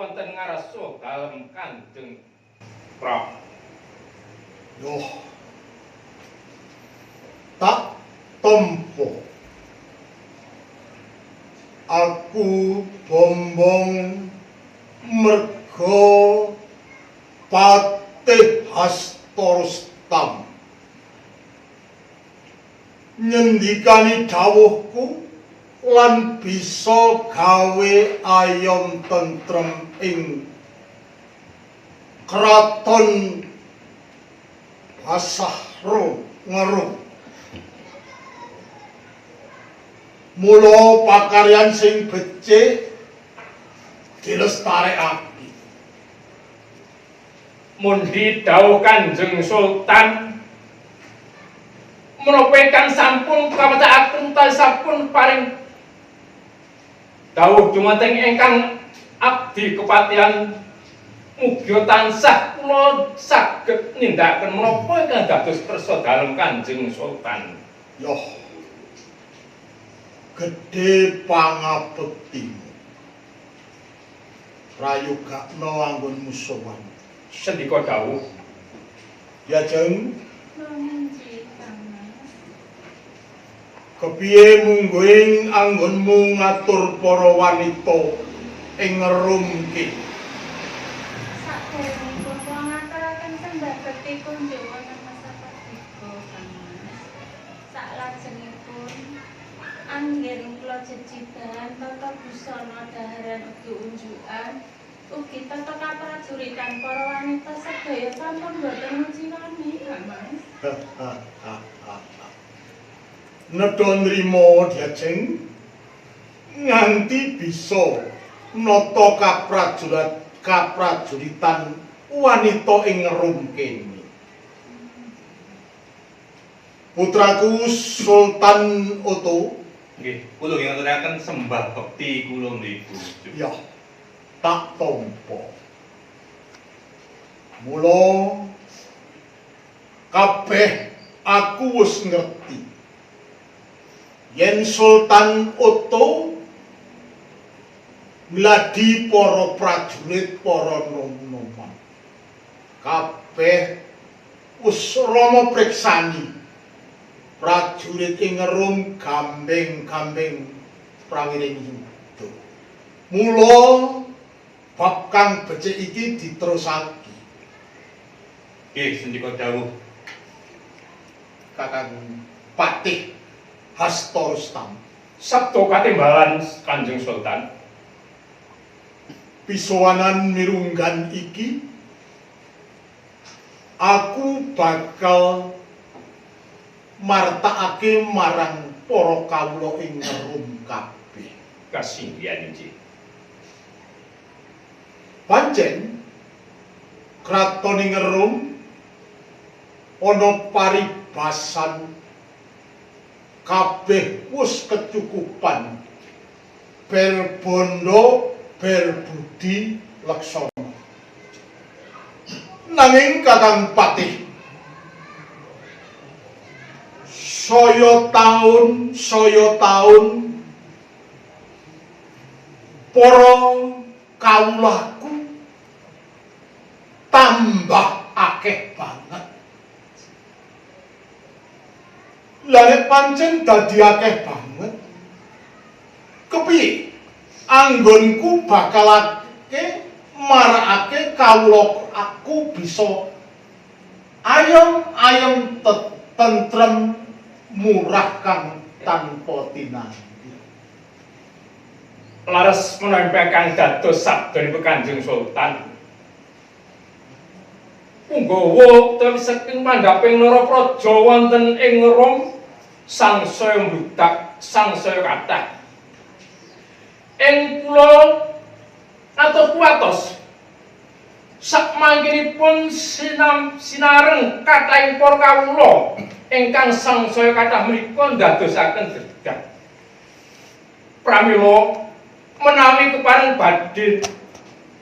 wonten ngarsa dalem Kanjeng Prabu. Yoh. Tak tampa. Aku bombong merga Patih Hasta Rustam nyendikani dawuhku lan bisa gawe ayom tentrem ing kraton Basahro Ngeruh. Mula pakaryan sing becik dilestarekake. Mundi dawuh Kanjeng Sultan menapa ingkang sampun kawecakaken utawi sampun paring dawuh dumateng ingkang abdi kepatihan mugi tansah kula saged nindakaken menapa ingkang dados kersa dalem Kanjeng Sultan. Yoh. Gedhe pangabektimu. Prayogakno anggonmu sowan. Sendika dawuh. Ya Jeng, Nggih, Kang Mas. Kepiye mungguing anggonmu ngatur para wanita ing ngerumke? Saderengipun kula ngaturaken sembah bekti kunjuk wonten Pasapardika, Kang Mas. Saklajengipun anggen kula jejibahan tata busana daharan ugi unjukan ugi tata kaprajuritan para wanita sedaya sampun boten nguciwani, Kang Mas. Nedha nrimo Diajeng nganti bisa nata kaprajuritan wanita ing ngerum kene. Putraku Sultan Otto, Nggih, kula nggih ngaturaken sembah bekti kula mriku. Ya, tak tampa. Mula kabeh aku wis ngerti. Yen Sultan Otto ngladi para prajurit, para nom-noman. Kabeh wis Rama priksani. Prajurit ing ngerum gambeng-gambeng prawiring yuda. Mula bab kang becik iki diterusake. Nggih, sendika dawuh. Kakang Patih Hasta Rustam. Sabda katimbalan Kanjeng Sultan. Pisowanan mirunggan iki aku bakal martakake marang para kawula ing ngerum kabeh. Kasinggihan inggih. Pancen kraton ing ngerum ana paribasan kabeh wis kecukupan ber bondo ber budi laksana. Nanging Kakang Patih, saya taun para kawulaku tambah akeh banget. Lah nek pancen dadi akeh banget, kepiye anggonku bakalake marakake kawula aku bisa ayem-ayem tentrem murah kang tanpa tinanti. Laras menawi kang dados sabdanipun Kanjeng Sultan. Punggawa utawi saking pandhaping Narapraja wonten ing Rom sangsaya mbludak, sangsaya kathah. Ing kula atur kuwatos sakmangkinipun sinareng kathahing para kawula ingkang sangsaya kathah menika ndadosaken dedah. Pramila menawi kepareng badhe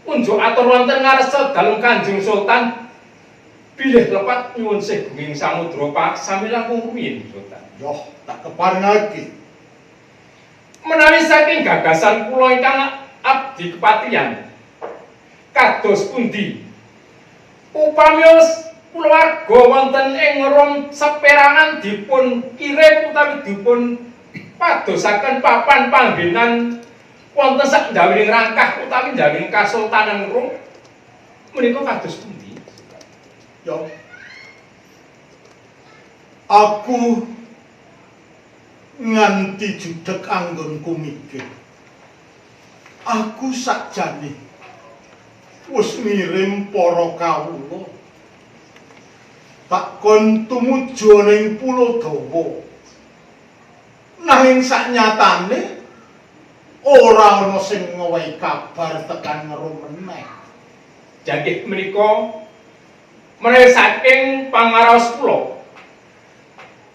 unjuk atur wonten ngarsa dalem Kanjeng Sultan bilih lepat nyuwun segunging samudra pak sami langkung rumiyin Sultan. Yoh, tak keparengake. Menawi saking gagasan kula ingkang abdi kepatihan kados pundi? Upami kulawarga wonten ing Rom saperangan dipun kirim utawi dipun padosaken papan panggenan wonten sak ndawining rangkah utawi ndawining Kasultanan Rom menika kados pundi? Ya. Aku nganti judeg anggonku mikir. Aku sakjane wis ngirim para kawula. Tak kon tumuju ning Pulo Dawa. Nanging saknyatane ora ana sing ngewehi kabar tekan Rom meneh. Jagih menika menawi saking pangaraos kula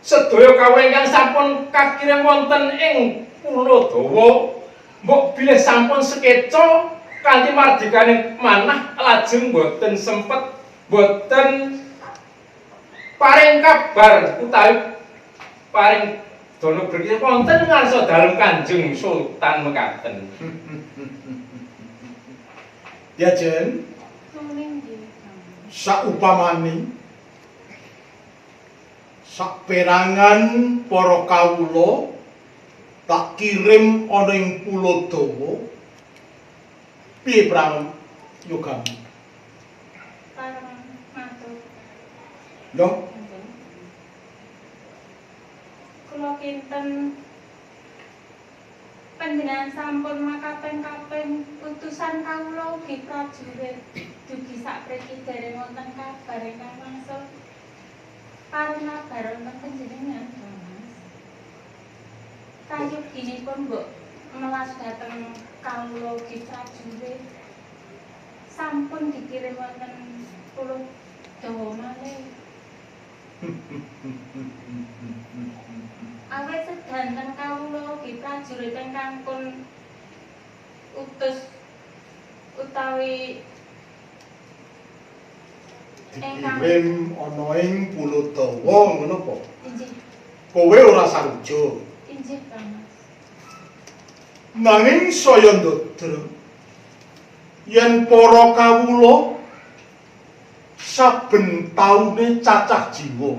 sedaya kawula ingkang sampun kakirim wonten ing Pulo Dawa mbok bilih sampun sekeca kanthi mardikaning manah lajeng boten sempet boten paring kabar utawi paring dono berkah wonten ngarsa dalem Kanjeng Sultan mekaten. Ya Jen, saupamane saperangan para kawula tak kirim ana ing Pulo Dawa, piye prang yogamu? Pareng matur. Lho, kula kinten panjenengan sampun makaping-kaping utusan kawula ugi prajurit dugi sapriki dereng wonten kabar ingkang wangsul pareng kabar wonten panjenengan, Mas. Prayoginipun mbok melas dhateng kawula ugi prajurit sampun dikirim wonten Pulo Dawa malih. Awit sedanten kawula ugi prajurit ingkang pun utus utawi dikirim ana ing Pulo Dawa ngono apa? Inggih. Kowe ora sarujuk. Inggih, Kang Mas. Nanging saya ndodro yen para kawula saben taune cacah jiwa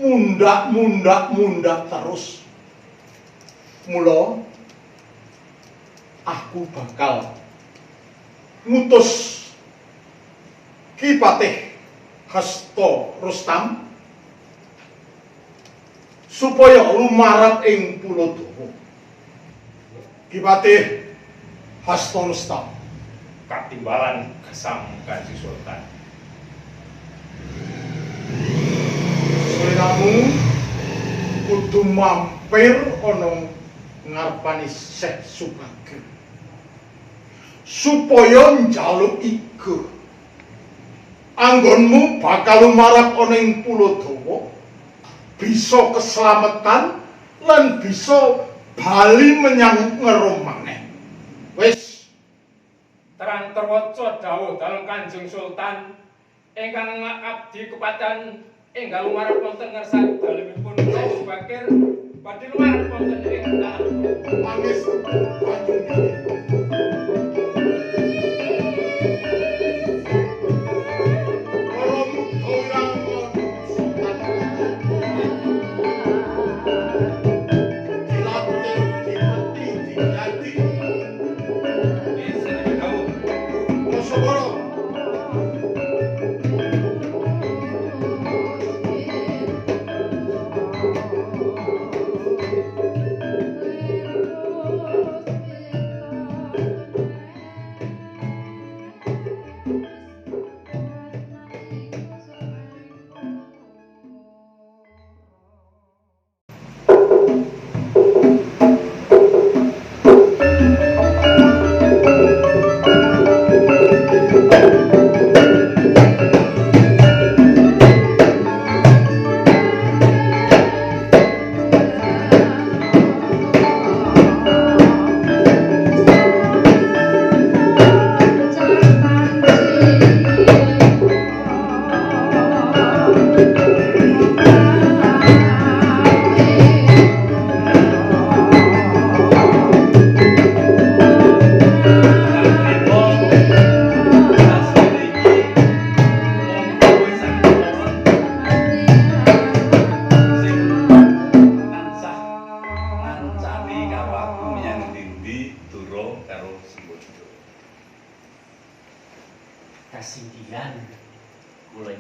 mundak mundak mundak terus. Mula aku bakal ngutus Ki Patih Hasta Rustam supaya lumarep ing Pulo Dawa. Ki Patih Hasta Rustam katimbalan gesang Kanjeng Sultan. Sliramu kudu mampir ana ngarepane Syekh Subakir supaya njaluk iga. Anggonmu bakal lumarep ana ing Pulo Dawa, bisa keslametan lan bisa bali menyang Ngerum maneh. Wis terang terwaca dawuh dalem Kanjeng Sultan ingkang ngabdi kepadan enggal lumarep wonten ngarsa dalemipun Syekh Subakir badhe lumarep wonten ing tanah Pangestu banyune. Para muda wirangan Sultan dilatih dipeti diganti Kosoworo.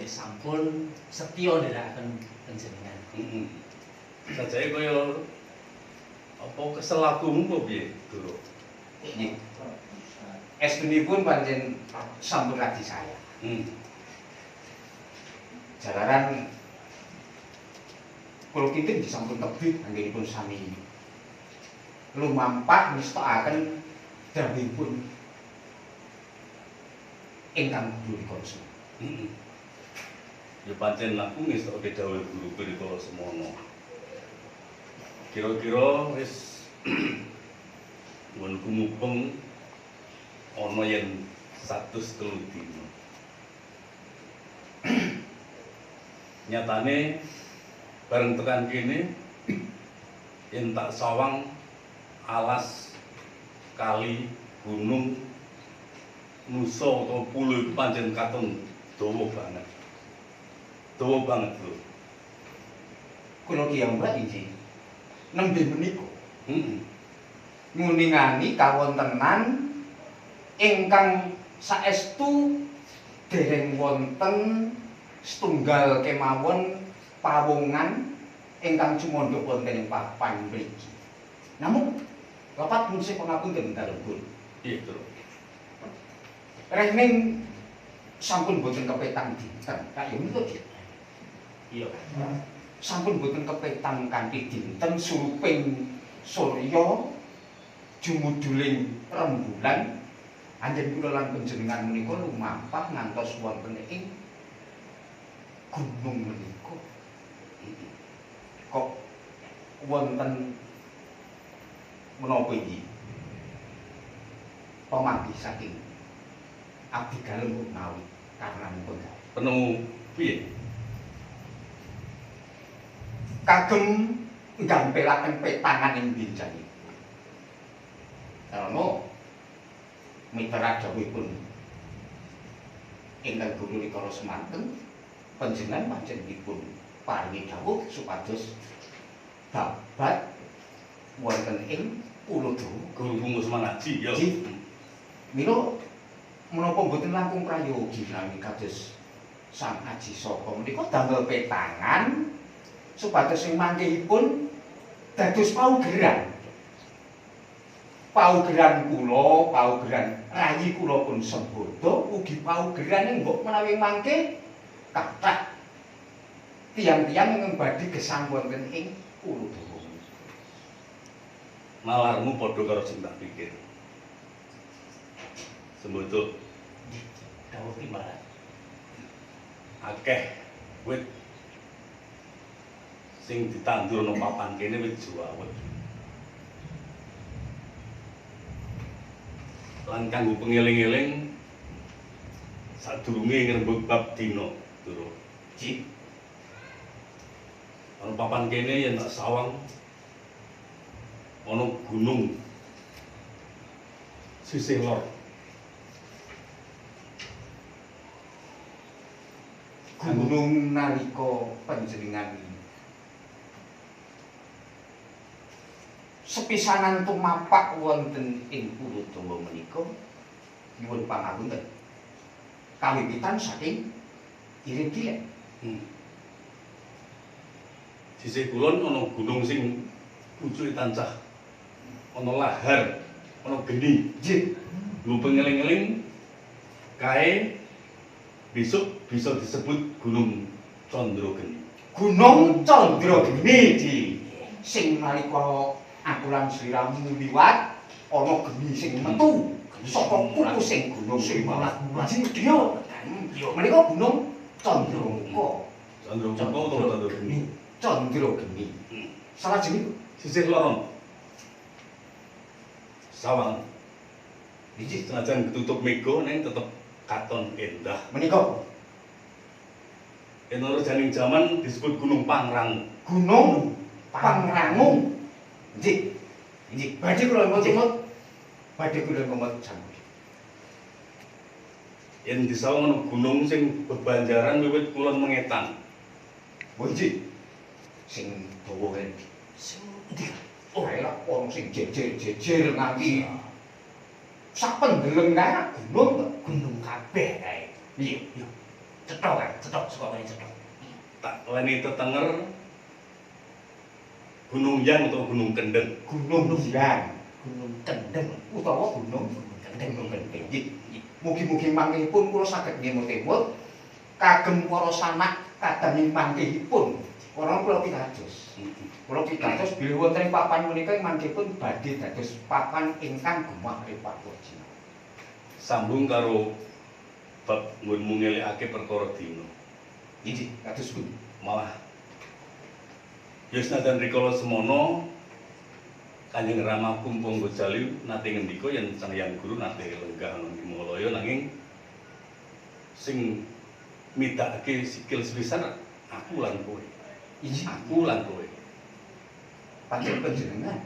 sampun setya nderekaken panjenengan. Heeh. Sajake kaya apa kesel akumu apa piye, Doro? Nggih. Estunipun pancen sampun lagi saya. Jalaran kula kinten nggih sampun tebih anggenipun sami lumampah ngestokaken dawuhipun ingkang guru rikala. Heeh. Ya pancen aku ngestokke dawuh guru rikala semono. Kira-kira wis nggonku mubeng ana yen 103 dina. Nyatane bareng tekan kene yen tak sawang alas kali gunung nusa utawa pulo iku pancen katon dawa banget. Dawa banget lho. Kula kiyambak inggih nembe menika. Heeh. Nguningani kawontenan ingkang saestu dereng wonten setunggal kemawon pawongan ingkang cumandha wonten ing papan mriki. Namung lepat munsih pangapunten dalem guru. Iya, Tru. Rehning sampun boten kepetang dinten. Kak ya menika nggih. Iya. Sampun boten kepetang kanthi dinten suruping surya jumuduling rembulan anjen kula lan panjenengan menika lumampah ngantos wonten ing gunung menika. Kok wonten menapa iki? Pemanggih saking abdi dalem menawi karenanipun Penemu piye? Kagem nggampelaken petangan ing benjangipun. Karena miterat dawuhipun ingkang guru rikala semanten panjenengan pancen dipun paringi dawuh supados babat wonten ing Pulo Dawa. Guru Bungkus Manaji ya. Nggih. Mila menapa mboten langkung prayogi menawi kados Sang Aji Saka menika damel petangan supados sing mangkihipun dados paugeran. Paugeran kula, paugeran rayi kula pun sembodo, ugi paugeran mbok menawi mangke kathah tiyang-tiyang ingkang badhe gesang wonten ing Pulo Dawa. Nalarmu padha karo sing tak pikir. Sembodo Dawuh timbalan. Akeh wit sing ditandur nang papan kene wit juwawet. Lan kanggo pengeling-eling sadurunge ngrembug bab dina, Duro. Ji. Ana papan kene yen tak sawang ana gunung sisih lor. Gunung nalika panjenengan sepisanan tumapak wonten ing Pulo Dawa menika nyuwun pangapunten. Kawiwitan saking Iring Kilen. Sisih kulon ana gunung sing pucuke tancah ana lahar, ana geni. Nggih. Lho pengeling-eling kae besok bisa disebut Gunung Candrageni. Gunung Candrageni, Ji. Sing nalika aku lan sliramu liwat ana geni sing metu saka kuku sing gunung sing mulat-mulat. Iya. Menika Gunung Candramuka. Candramuka utawa Candrageni? Candrageni. Salajengipun sisih lor. Sawang. Nggih. Senajan ketutup mega ning tetep katon endah. Menika yen ora janing jaman disebut Gunung Pangrango. Gunung Pangrango. Nggih. Nggih, badhe kula ngemot. Badhe kula ngemot sampun. Yen disawang ana gunung sing bebanjaran wiwit kulon mengetan. Oh nggih. Sing dawa kae. Sing endi? Oh, kae lak wong sing jejer-jejer nganti sak pendeleng kae gunung to. Gunung kabeh kae. Iya. Iya. Cetha kan, cetha saka kene cetha. Tak weni tetenger Gunung Yang utawa Gunung Kendeng. Gunung Yang, Gunung Kendeng utawa Gunung Kendeng. Gunung Kendeng. Nggih. Mugi-mugi mangkihipun kula saged ngemut-emut kagem para sanak kadang ing mangkihipun. Ora kula pitados. Kula pitados bilih wonten ing papan menika ing mangkihipun badhe dados papan ingkang gemah ripah jinawi. Sambung karo bab nggonmu ngelekake perkara dina. Inggih, kados pundi? Malah ya senajan rikala semono Kanjeng Rama Kumpung Gojali nate ngendika yen Sang Hyang Guru nate lenggah ana Himalaya nanging sing midakake sikil sepisan aku lan kowe. Inggih, Aku lan kowe. pancen panjenengan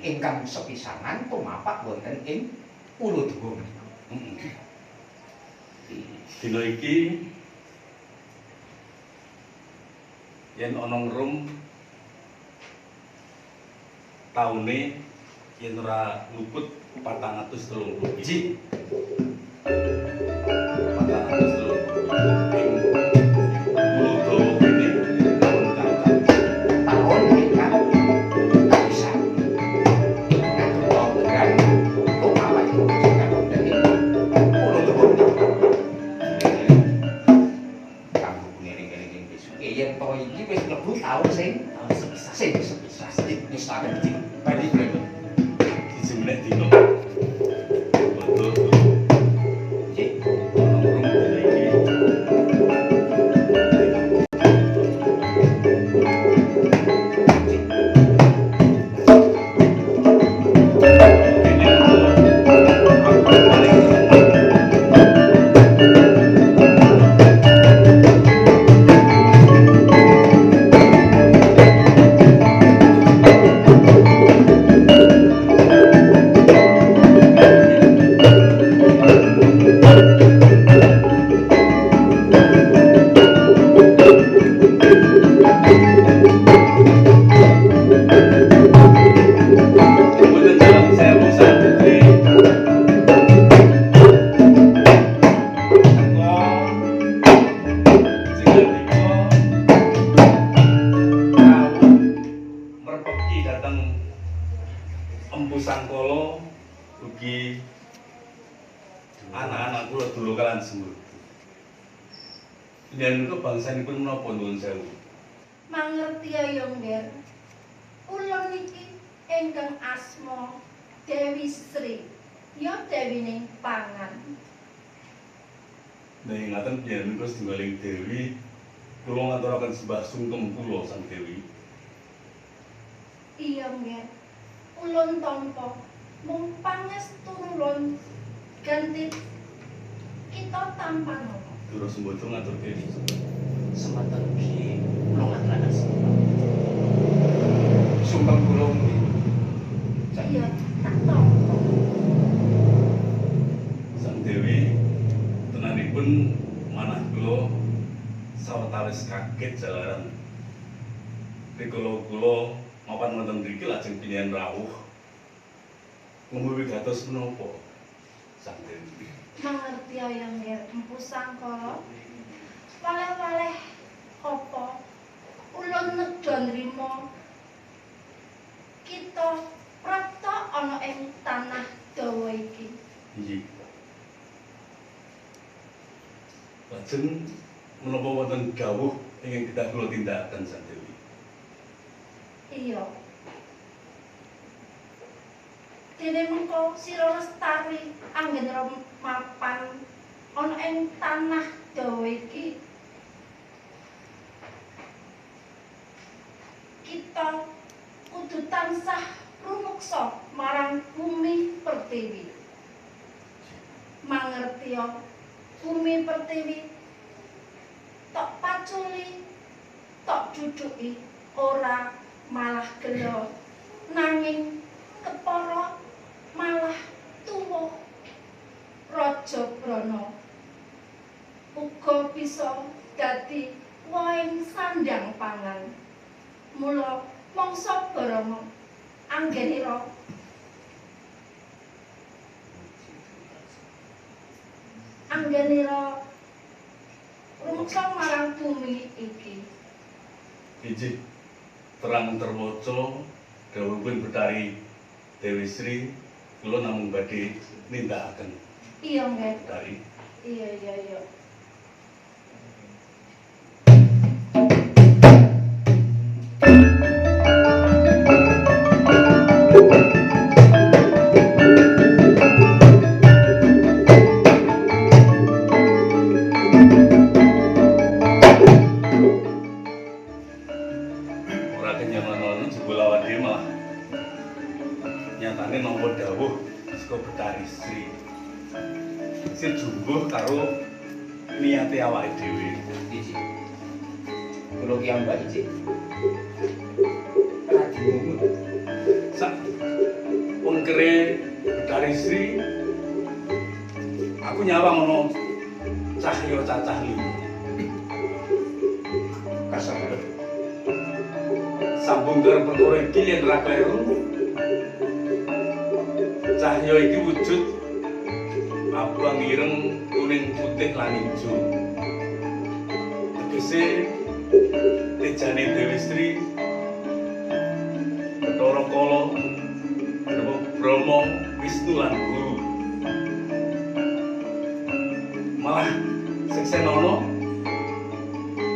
ingkang sepisanan tumapak wonten ing Pulo Dawa menika. Dina iki yen ana ngrum taune yen ora luput 430. Inggih. 430 ing Pulo Dawa kene taun kang Taun ingkang kapisan. Ngagem paugeran tumapakipun panjenengan wonten ing Pulo Dawa menika. Kanggo ngiring-ngiring ing besuke yen to iki wis mlebu taun sing Taun sepisan. sing sepisan. Nestaken iki. Badhe kula. Siji meneh dina. Betul. Nggih. Ana ngrum dina iki. Kene aku paling Mboten jalan sewu sang putri. Teko sing ngendika rawuh merpeki dhateng Empu Sangkala ugi anak-anak kula dulu kalan semur. Yen menika bangsanipun menapa nuwun sewu? Mangerti ya Nger. Ulun niki ingkang asma Dewi Sri. Ya dewining pangan. Nah, ngaten panjenengan menika setunggaling dewi kula ngaturaken sembah sungkem kula Sang Dewi. Iya Nger. Ulun tampa mung pangestu ulun ganti kita tampanana. Dura Sembodo ngaturke Semanten ugi kula ngaturaken sembah. Sungkem kula nggih. Iya, tak tampa. Sang Dewi tenanipun manah kula sawetawis kaget jalaran rikala kula mapan wonten mriki lajeng pinjenengan rawuh ngombe wigatos menapa Sang Dewi. Mangerti ya Nger Empu Sangkara. Waleh-waleh apa ulun nedha nrima kita prapta ana ing tanah Dawa iki. Inggih. Lajeng menapa wonten dawuh ingkang kedah kula tindakaken Sang Dewi? Iya. Dene mengko sira lestari anggen mapan ana ing tanah Dawa iki. Kita kudu tansah rumeksa marang bumi pertiwi. Mangertiya bumi pertiwi tok paculi, tok duduki ora malah gelo, nanging kepara malah tuwuh. Raja Brana uga bisa dadi wohing sandang pangan. Mula mangsa barama anggenira anggenira Rumsang marang bumi iki. Injih terang terwaca dawuhipun Betari Dewi Sri kula namung badhe nindakaken. Iya, Nggih. Betari. Iya, iya, iya. Ora kenyamanan jebul awake dhewe malah nyatane nampa dawuh saka Betari Sri. Sing jumbuh karo niate awake dhewe. Injih. Kula kiyambak injih. Radi mumet. Sak wengkere Betari Sri aku nyawang ana cahya cacah lima. Kasar. Sambung karo perkara iki yen ra kleru cahya iki wujud abang ireng kuning putih lan ijo. Tegese tejane Dewi Sri Bathara Kala, Brahma, Wisnu lan Guru. Malah seksenono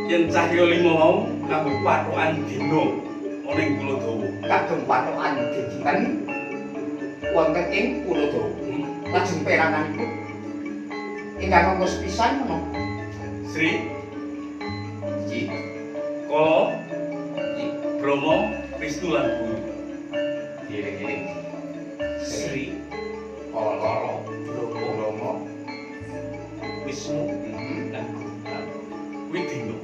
yen cahya lima mau kanggo pathokan dina ana ing Pulo Dawa. Kagem pathokan dinten wonten ing Pulo Dawa. Lajeng peranganipun ingkang angka sepisan menapa? Sri, Injih. Kala, Injih. Brahma, Wisnu lan Guru. Dieling-eling. Sri, Kala, Brahma, Brahma, Wisnu lan Guru. Kuwi dina.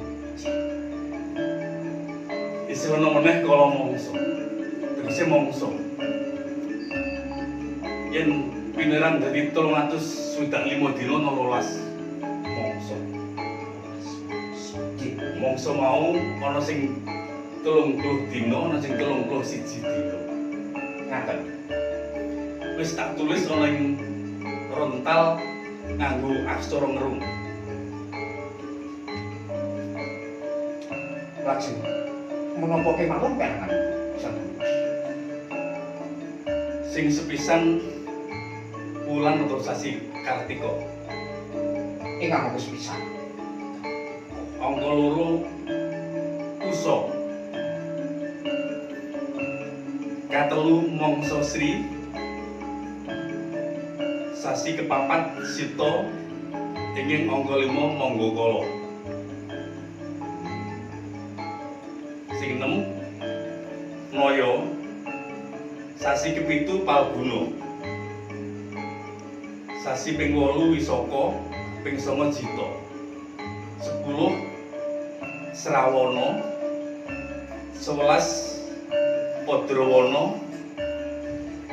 Isih ana meneh kala mangsa. Tegese mangsa. Yen pineran dadi 365 dina ana 12 mangsa. Injih. Mangsa mau ana sing 30 dina, ana sing 31 dina. Ngaten. Wis tak tulis ana ing rontal nganggo aksara ngerung. Lajeng menapa kemawon perangan Sang Guru? Sing sepisan wulan utawa sasi Kartika. Ingkang angka sepisan. Angka loro Kusa. Katelu mangsa Sri. Sasi kepapat Sita ingin angka lima Mangga Kala. Sing enem Naya. Sasi kepitu Palguna. Sasi ping 8 Wisaka, ping 9 Jita. 10 Srawana, 11 Padrawana,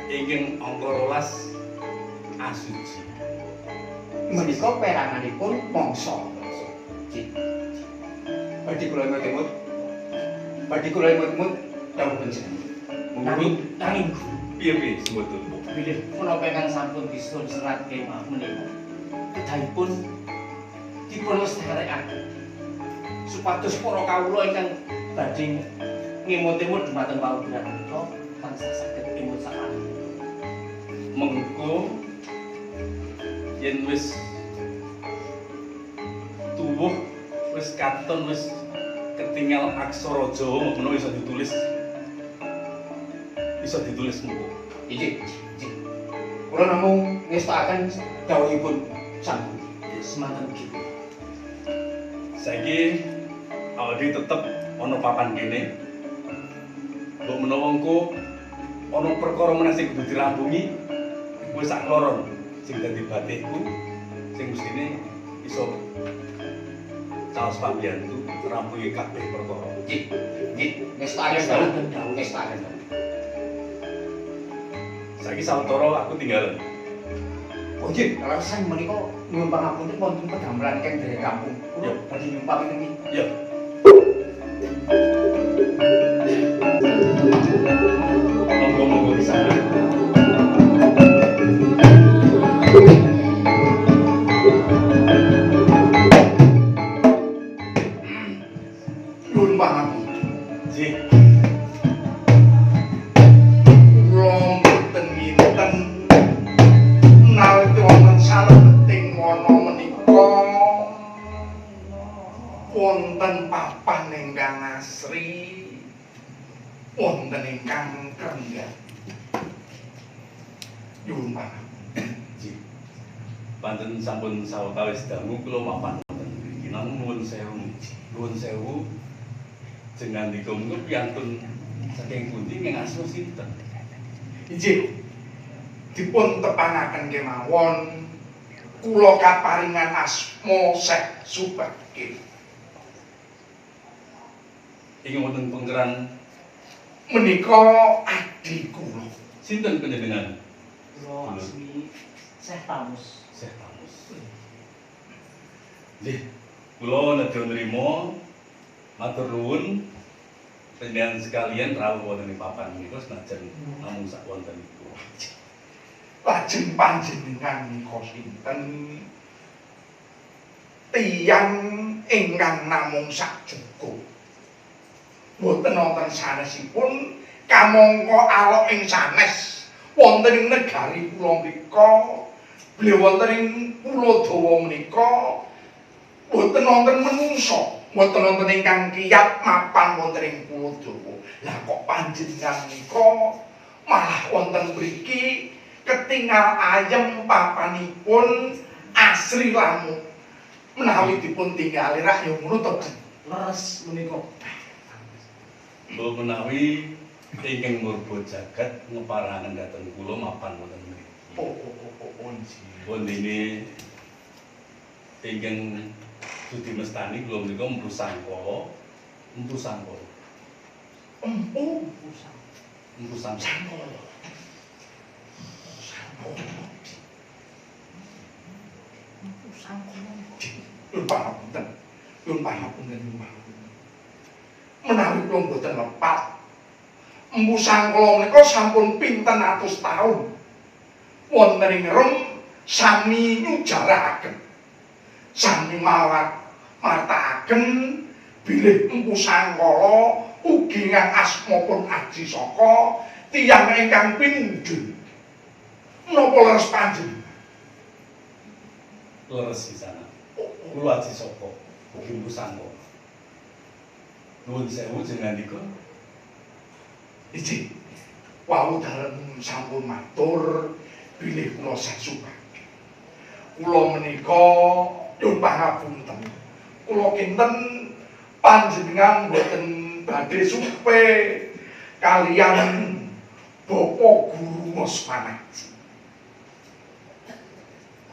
ingkang angka 12 Asuji. Menika peranganipun mangsa. Injih. Badhe kula imut-imut. Badhe kula imut-imut dawuh panjenengan. Monggo Nanging Guru, piye piye sebetulnya? bilih menapa ingkang sampun disuwun serat kemah menika kedahipun dipun lestarekake supados para kawula ingkang badhe ngemut-emut dumateng paugeran menika tansah saged emut sapanunggal. Mengko yen wis tuwuh wis katon wis ketinggal aksara Jawa menawa iso ditulis. Iso ditulis mengko. Injih, injih. Kula namung ngestakaken dawuhipun Sang Guru. Semanten ugi kula. Saiki awake dhewe tetep ana papan kene. Mbok menawa engko ana perkara meneh sing kudu dirampungi, wis sak kloron sing dadi batikku sing mestine iso caos pambiyantu rampungi kabeh perkara. Injih, injih, ngestakaken dawuh, ngestakaken dawuh. Saiki sawetara aku tinggal. Oh nggih, kaleresan menika nyuwun pangapunten wonten pedamelan ingkang derek kampung. Kula badhe nyumpang niki. Ya. Monggo-monggo di sana. Wonten ingkang krenggan. Nyuwun pangapunten. Nggih. Panten sampun sawetawis dangu kula mapan wonten mriki. Namung nuwun sewu. Nuwun sewu. Jenengandika menika piyantun saking pundi ing asma sinten? Inggih. Dipun tepangaken kemawon kula kaparingan asma Syekh Subakir. Ing wonten pengkeran menika adhi kula. Sinten panjenengan? Kula asmi Syekh Tamus. Syekh Tamus. Nggih, kula nedha nrima matur nuwun panjenengan sekalian rawuh wonten ing papan menika senajan namung sak wonten iku. Lajeng panjenengan nika sinten? Tiyang ingkang namung sak cukup. Mboten wonten sanesipun kamangka alok ing sanes wonten ing negari kula mrika, beliau wonten ing Pulo Dawa menika mboten wonten menungsa, mboten wonten ingkang kiyat mapan wonten ing Pulo Dawa. Lah kok panjenengan menika malah wonten mriki ketingal ayem papanipun asri lamuk. Menawi dipun tingali rak ya ngono to, Dik. Leres menika. Mbok menawi ingkang murba jagat ngeparangaken dhateng kula mapan wonten mriki. Oh oh oh oh, oh nggih. Wondene ingkang sudi mestani kula menika Empu Sangkala, Empu Sangkala. Empu Empu Sangkala. Sangkala. Sangkala. Empu Sangkala. Nyuwun pangapunten. Nyuwun pangapunten, nyuwun pangapunten. Menawi kula mboten lepat, Empu Sangkala menika sampun pinten atus taun wonten ing Rum sami nyujarahaken, sami martakaken bilih Empu Sangkala ugi ingkang asmapun Aji Saka tiyang ingkang pinundhun. Menapa leres panjenengan? Leres pisanan. Kula Aji Saka, ugi Empu Sangkala. Nuwun sewu jenengandika. Inggih. Wau dalem sampun matur bilih kula Syekh Subakir. Kula menika nyuwun pangapunten. Kula kinten panjenengan mboten badhe supe kaliyan Bapak Guru Mosmanaji.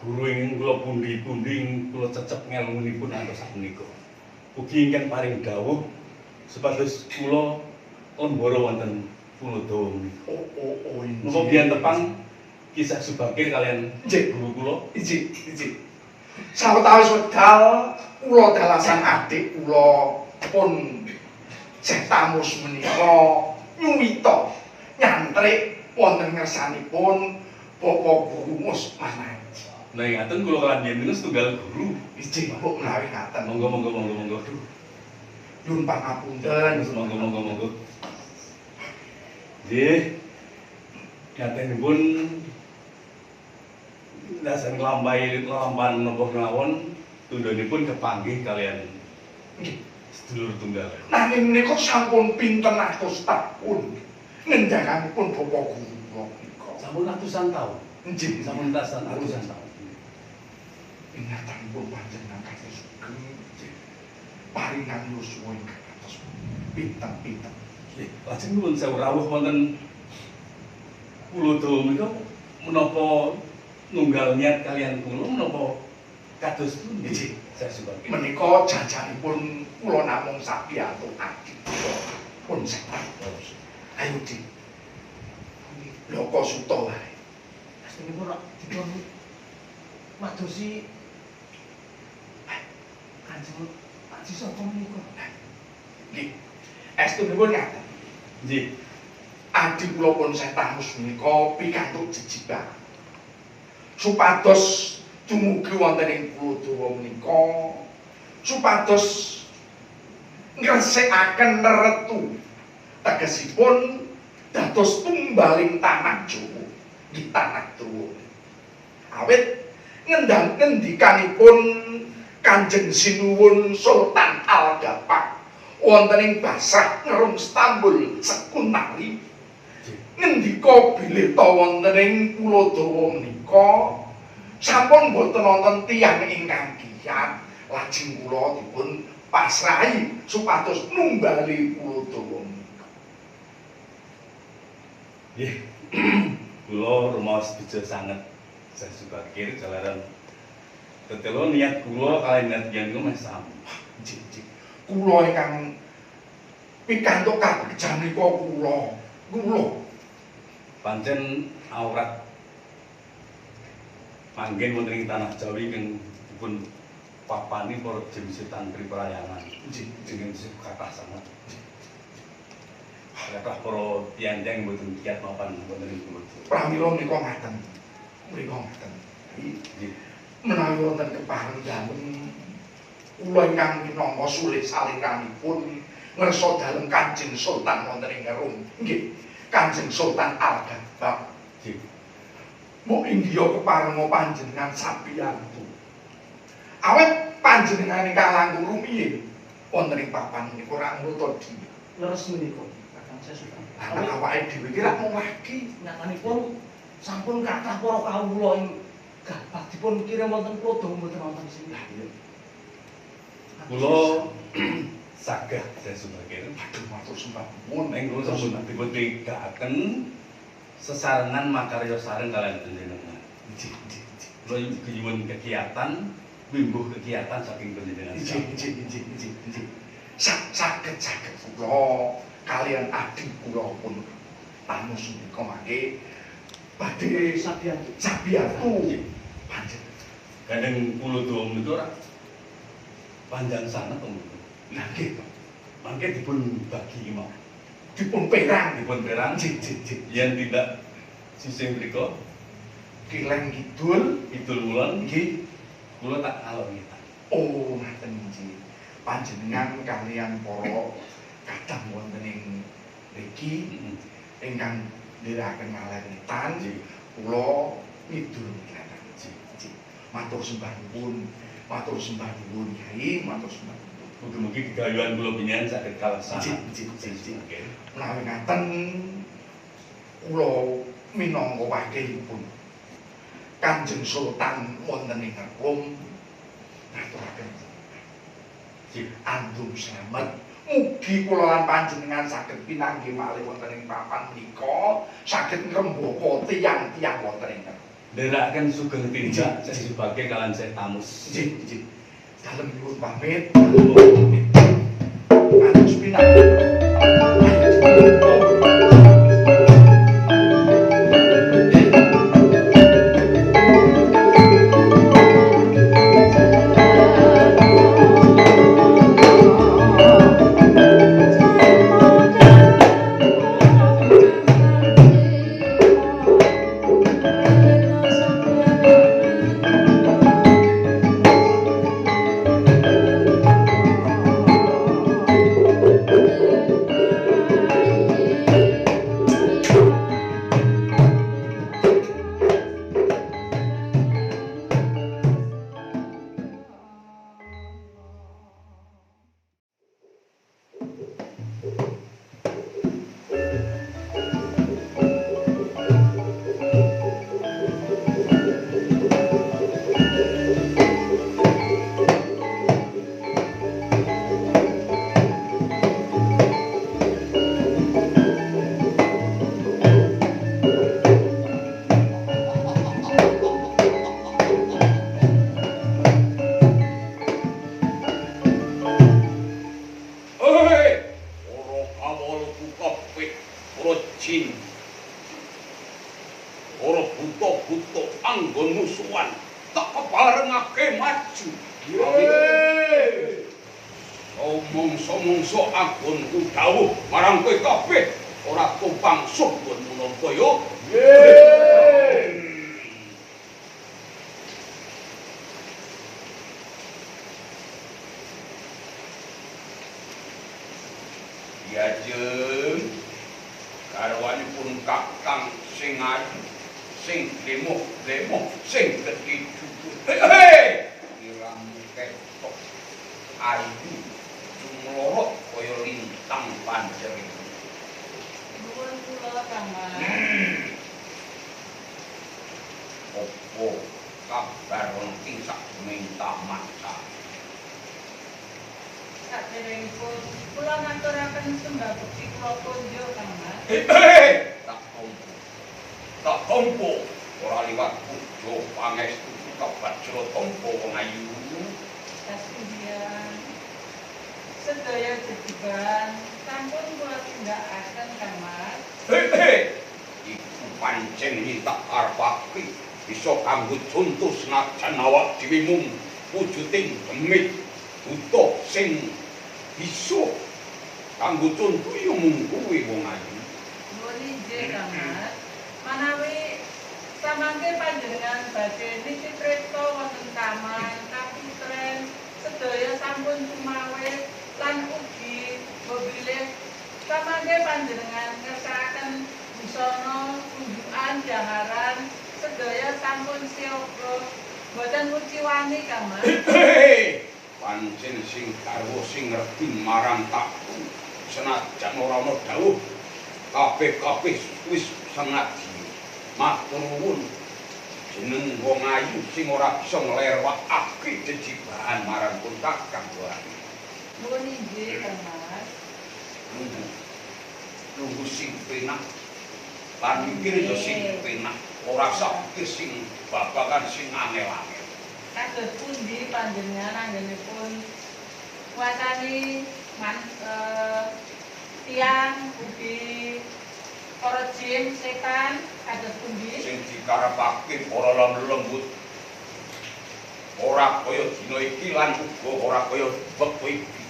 Guru ingkang kula pundi-pundi kula cecep ngelmunipun antos sapunika. Ugi ingkang paring dawuh supados kula lembara wonten Pulo Dawa menika. Oh oh oh. Napa biyen tepang kisah Subakir kalian Nggih. guru kula? Inggih, inggih. Sawetawis wekdal kula dalasan adik kula pun Syekh Tamus menika nyuwita nyantrik wonten ngersanipun Bapak Guru Mosmanaji. Nah ngaten kula kalian jenengan setunggal guru. Inggih, mbok menawi ngaten. Monggo monggo monggo monggo. Nyuwun pangapunten. Monggo monggo monggo. Nggih. Ngatenipun dasar nglampahi lampahan menapa kemawon tundhonipun kepanggih kalian Nggih. sedulur tunggal. Nanging menika sampun pinten atus taun ngendakanipun Bapak Guru kula menika. Sampun atusan taun. Nggih, Sampun atusan atusan taun. Ingatanipun panjenengan kados sugeng nggih. Paringan yuswa ingkang kados pinten-pinten. Nggih, lajeng nuwun sewu rawuh wonten Pulo Dawa menika menapa nunggal niat kalian kula menapa kados pundi? Nggih. Saya Subakir. Menika jajanipun kula namung sapiyatuk adi kula pun setan. Ayo Dik. Loko suta wae. Aslinipun rak dipun madosi Kanjeng Aji Saka menika. Nggih. Estunipun ngaten. Nggih. Adi kula pun Setamus menika pikantuk jejiban. Supados dumugi wonten ing Pulo Dawa menika supados ngresikaken neretu tegesipun dados tumbaling tanah Jawa, di tanah Jawa. Awit ngendang ngendikanipun Kanjeng Sinuwun Sultan Al-Ghaffar Wonten ing Basrah Ngerum Stambul Sekuntari. Ngendika bilih ta wonten ing Pulo Dawa menika sampun boten wonten tiyang ingkang kiyat, lajeng kula dipun pasrahi supados numbali Pulo Dawa menika. Nggih. Kula rumaos bejo sanget Syekh Subakir jalaran tetelo niat kula kaliyan niat tiyang niku meh sami. Nggih, nggih. Kula ingkang pikantuk kabegjan nika kula. Kula pancen aurat manggen wonten ing tanah Jawi ingkang dipun papani para jin setan priprayangan. Nggih, jeneng kathah sanget. Kathah para tiyang-tiyang mboten kiat mapan wonten ing Pulo Jawa. Pramila menika ngaten. Mriko ngaten. Nggih. Menawi wonten kepareng dalem kula ingkang minangka sulih saliranipun ngersa dalem Kanjeng Sultan wonten ing Rum. Nggih. Kanjeng Sultan Al-Ghabbab. Nggih. Mok inggih keparenga panjenengan sabiyantu. Awit panjenengan ingkang langkung rumiyin wonten ing papan menika ora ngruta dhewe. Leres menika Kakang Syekh Sultan. Lah awake dhewe iki rak mung lagi. Nyanganipun sampun kathah para kawula ing gabah dipun kirim wonten Pulo Dawa mboten wonten sing. Lah iya. Kula sagah Syekh Subakir. Aduh matur sembah nuwun. Ing kula sampun dipun tinggakaken sesarengan makarya sareng kaliyan panjenengan. Nggih, nggih, nggih. Kula nyuwun kegiatan, wimbuh kegiatan saking panjenengan. Nggih, nggih, nggih, nggih, nggih. Saged saged kula kaliyan adi kula pun tamus menika mangke badhe sabiyantu. Sabiyantu panjenengan. Gandeng Pulo Dawa menika ora panjang sanget to menika. Lah nggih to. Mangke dipun bagi mawon. Dipun perang, dipun perang. Nggih, nggih, nggih. Yen tindak sisih mriku Kileng kidul, kidul kulon nggih. Kula tak alon ngetan. Oh, ngaten nggih. Panjenengan kaliyan para kadang wonten ing mriki ingkang ndherekaken ngaler ngetan, kula ngidul ngetan. Nggih. Matur sembah nuwun, matur sembah nuwun Kyai, matur sembah nuwun. Mugi-mugi gegayuhan kula panjenengan saged kaleksanan. Nggih, nggih, nggih. Menawi ngaten kula minangka wakilipun Kanjeng Sultan wonten ing Rum ngaturaken andum slamet. Mugi kula lan panjenengan saged pinanggih malih wonten ing papan menika, saged ngrembaka tiyang-tiyang wonten ing Rum. Nderekaken sugeng tindak Syekh Subakir kaliyan Syekh Tamus. Nggih, nggih. Dalem nyuwun pamit. Atus pinanggih. Mongso-mongso anggonku dawuh marang kowe kabeh ora tumpang suh nggon menapa yo. Diajeng garwanipun kakang sing ayu, sing lemoh-lemoh, sing gedhe dhuwur. Hei, iramu ketok ayu mlorot kaya lintang panjering. Nuwun kula Kang Mas. Opo kabar ana ing sajroning taman ta? Saderengipun kula ngaturaken sembah bekti kula konjo Kang Mas. Tak tompo. Tak tompo ora liwat pujo pangestu kabajra tompo wong ayu. Kasugihan sedaya jejiban sampun kula tindakaken Kang Mas. Iku pancen tak karepake bisa kanggo conto senajan awak dhewe mung wujuding demit buta sing bisa kanggo conto ya mung kuwi wong ayu. Nuwun injih Kang Mas. Manawi samangke panjenengan badhe nitip pripta wonten taman kaputren sedaya sampun sumawis lan ugi mobilih samangke panjenengan ngersakaken busana kunjukan jaharan sedaya sampun siaga boten nguciwani Kang Mas. Pancen sing garwa sing ngerti marang takku senajan ora ana dawuh kabeh-kabeh wis sengaji. Matur nuwun jeneng wong ayu sing ora bisa nglerwakake jejibahan marang pun kakang wae. Nuwun injih Kang Mas. Nunggu sing penak lan mikir ya sing penak, ora usah pikir sing babagan sing angel-angel. Kados pundi panjenengan anggenipun nguasani tiyang ugi para jin setan kados pundi? Sing dikarepake para lembut ora kaya dina iki lan uga ora kaya wektu iki.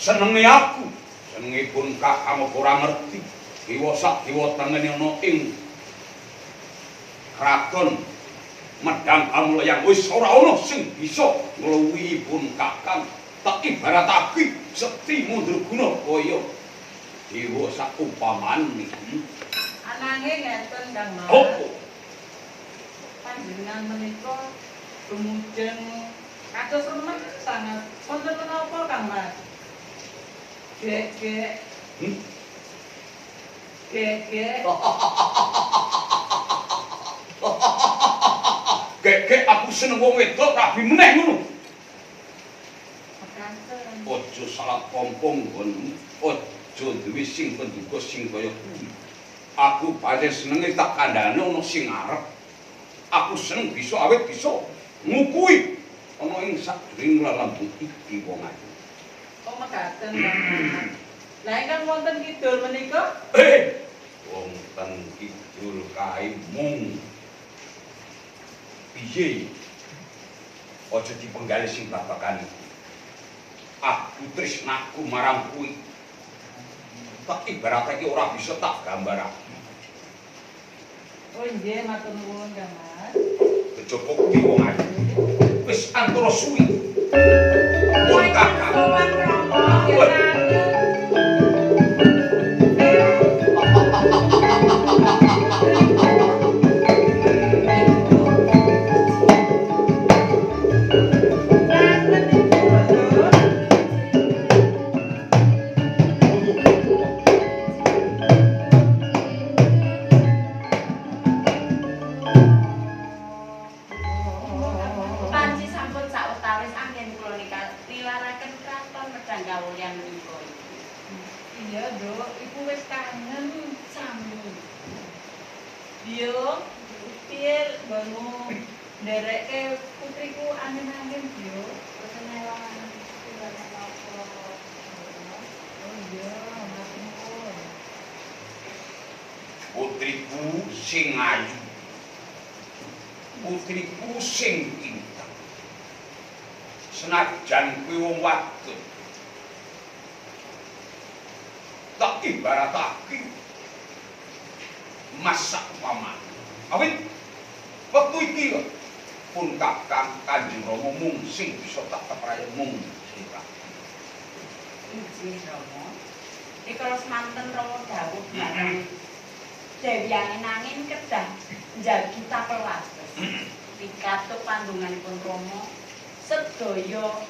Senenge aku, senenge pun kakang ora ngerti. Dewa sak dewa tengene ana ing kraton Medang Kamulyan wis ora ana sing bisa ngluwihi pun kakang. Tak ibaratake sekti mandraguna kaya dewa sak upamane. Ananging ngeten Kang Mas. Opo? Panjenengan menika lumujeng kados remen sanget. Wonten menapa Kang Mas? Gek-gek. Gek-gek. Gek-gek aku seneng wong wedok rabi meneh ngono. Aja salah tampa nggonmu, aja duwe sing penduga sing kaya kuwi. Aku pancen senenge tak kandhane ana sing arep. Aku seneng bisa awit bisa ngukuhi ana ing sajroning lelembut iki wong ayu. Oh mekaten Kang Mas. Lah ingkang wonten kidul menika? Wonten kidul kae mung piye? Aja dipenggalih sing babagan iki. Aku tresnaku marang kuwi. Tak ibaratake ora bisa tak gambarake. Oh nggih, matur nuwun Kang Mas. Kejaba kuwi wong ayu. Wis antara suwi. Pun kakang. Panci sampun sawetawis anggen kula nilaraken kraton Medang Kawulyan menika. Iya, Nduk, ibu wis kangen Sami. Biyo, piye nggonmu nderekke putriku angin-angin, Biyo? Boten ewangan kula napa. Oh iya, matur nuwun. Putriku sing ayu. Putriku sing pinter. Senajan kuwi wong wadon, tak ibaratake masak upamane. Awit wektu iki lho pun kakang Kanjeng Rama mung sing bisa tak keprayo mung sira. Injih Rama. Rikala semanten Rama dawuh bareng Dewi Angin-angin kedah njagi tapel wates. Pikatuk pandonganipun Rama sedaya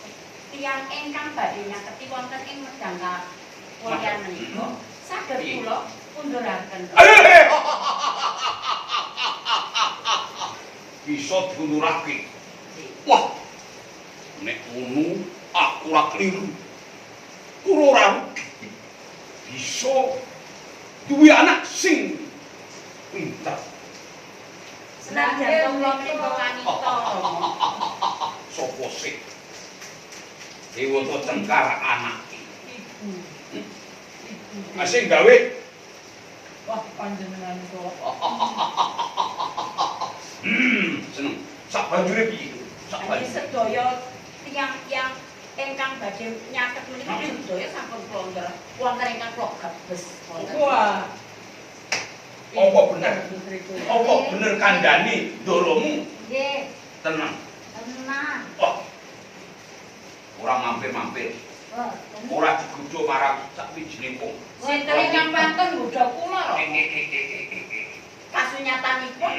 Tiyang ingkang badhe nyaketi wonten ing Medang Kawulyan menika saged kula unduraken. Bisa diundurake. Wah. Nek ngono aku ora kliru. Kula ora rugi. Bisa duwe anak sing pinter. Senajan kula menika wanita. Sopo sih? Dewata Cengkar anake. Ibu. Ibu. Sing gawe. Wah, panjenengan kok. Seneng. Sak banjure piye? Sak banjure sedaya tiyang-tiyang ingkang badhe nyatet menika sedaya sampun kula ndher wonten ingkang kula gebes wonten. Wah. Apa bener? Apa bener kandhane ndoromu? Nggih. Tenang. Tenang. Wah. Ora mampir-mampir. Ora digodha marang sak wijine wong. Sinten ingkang pantun nggodha kula, Rama? Kasunyatanipun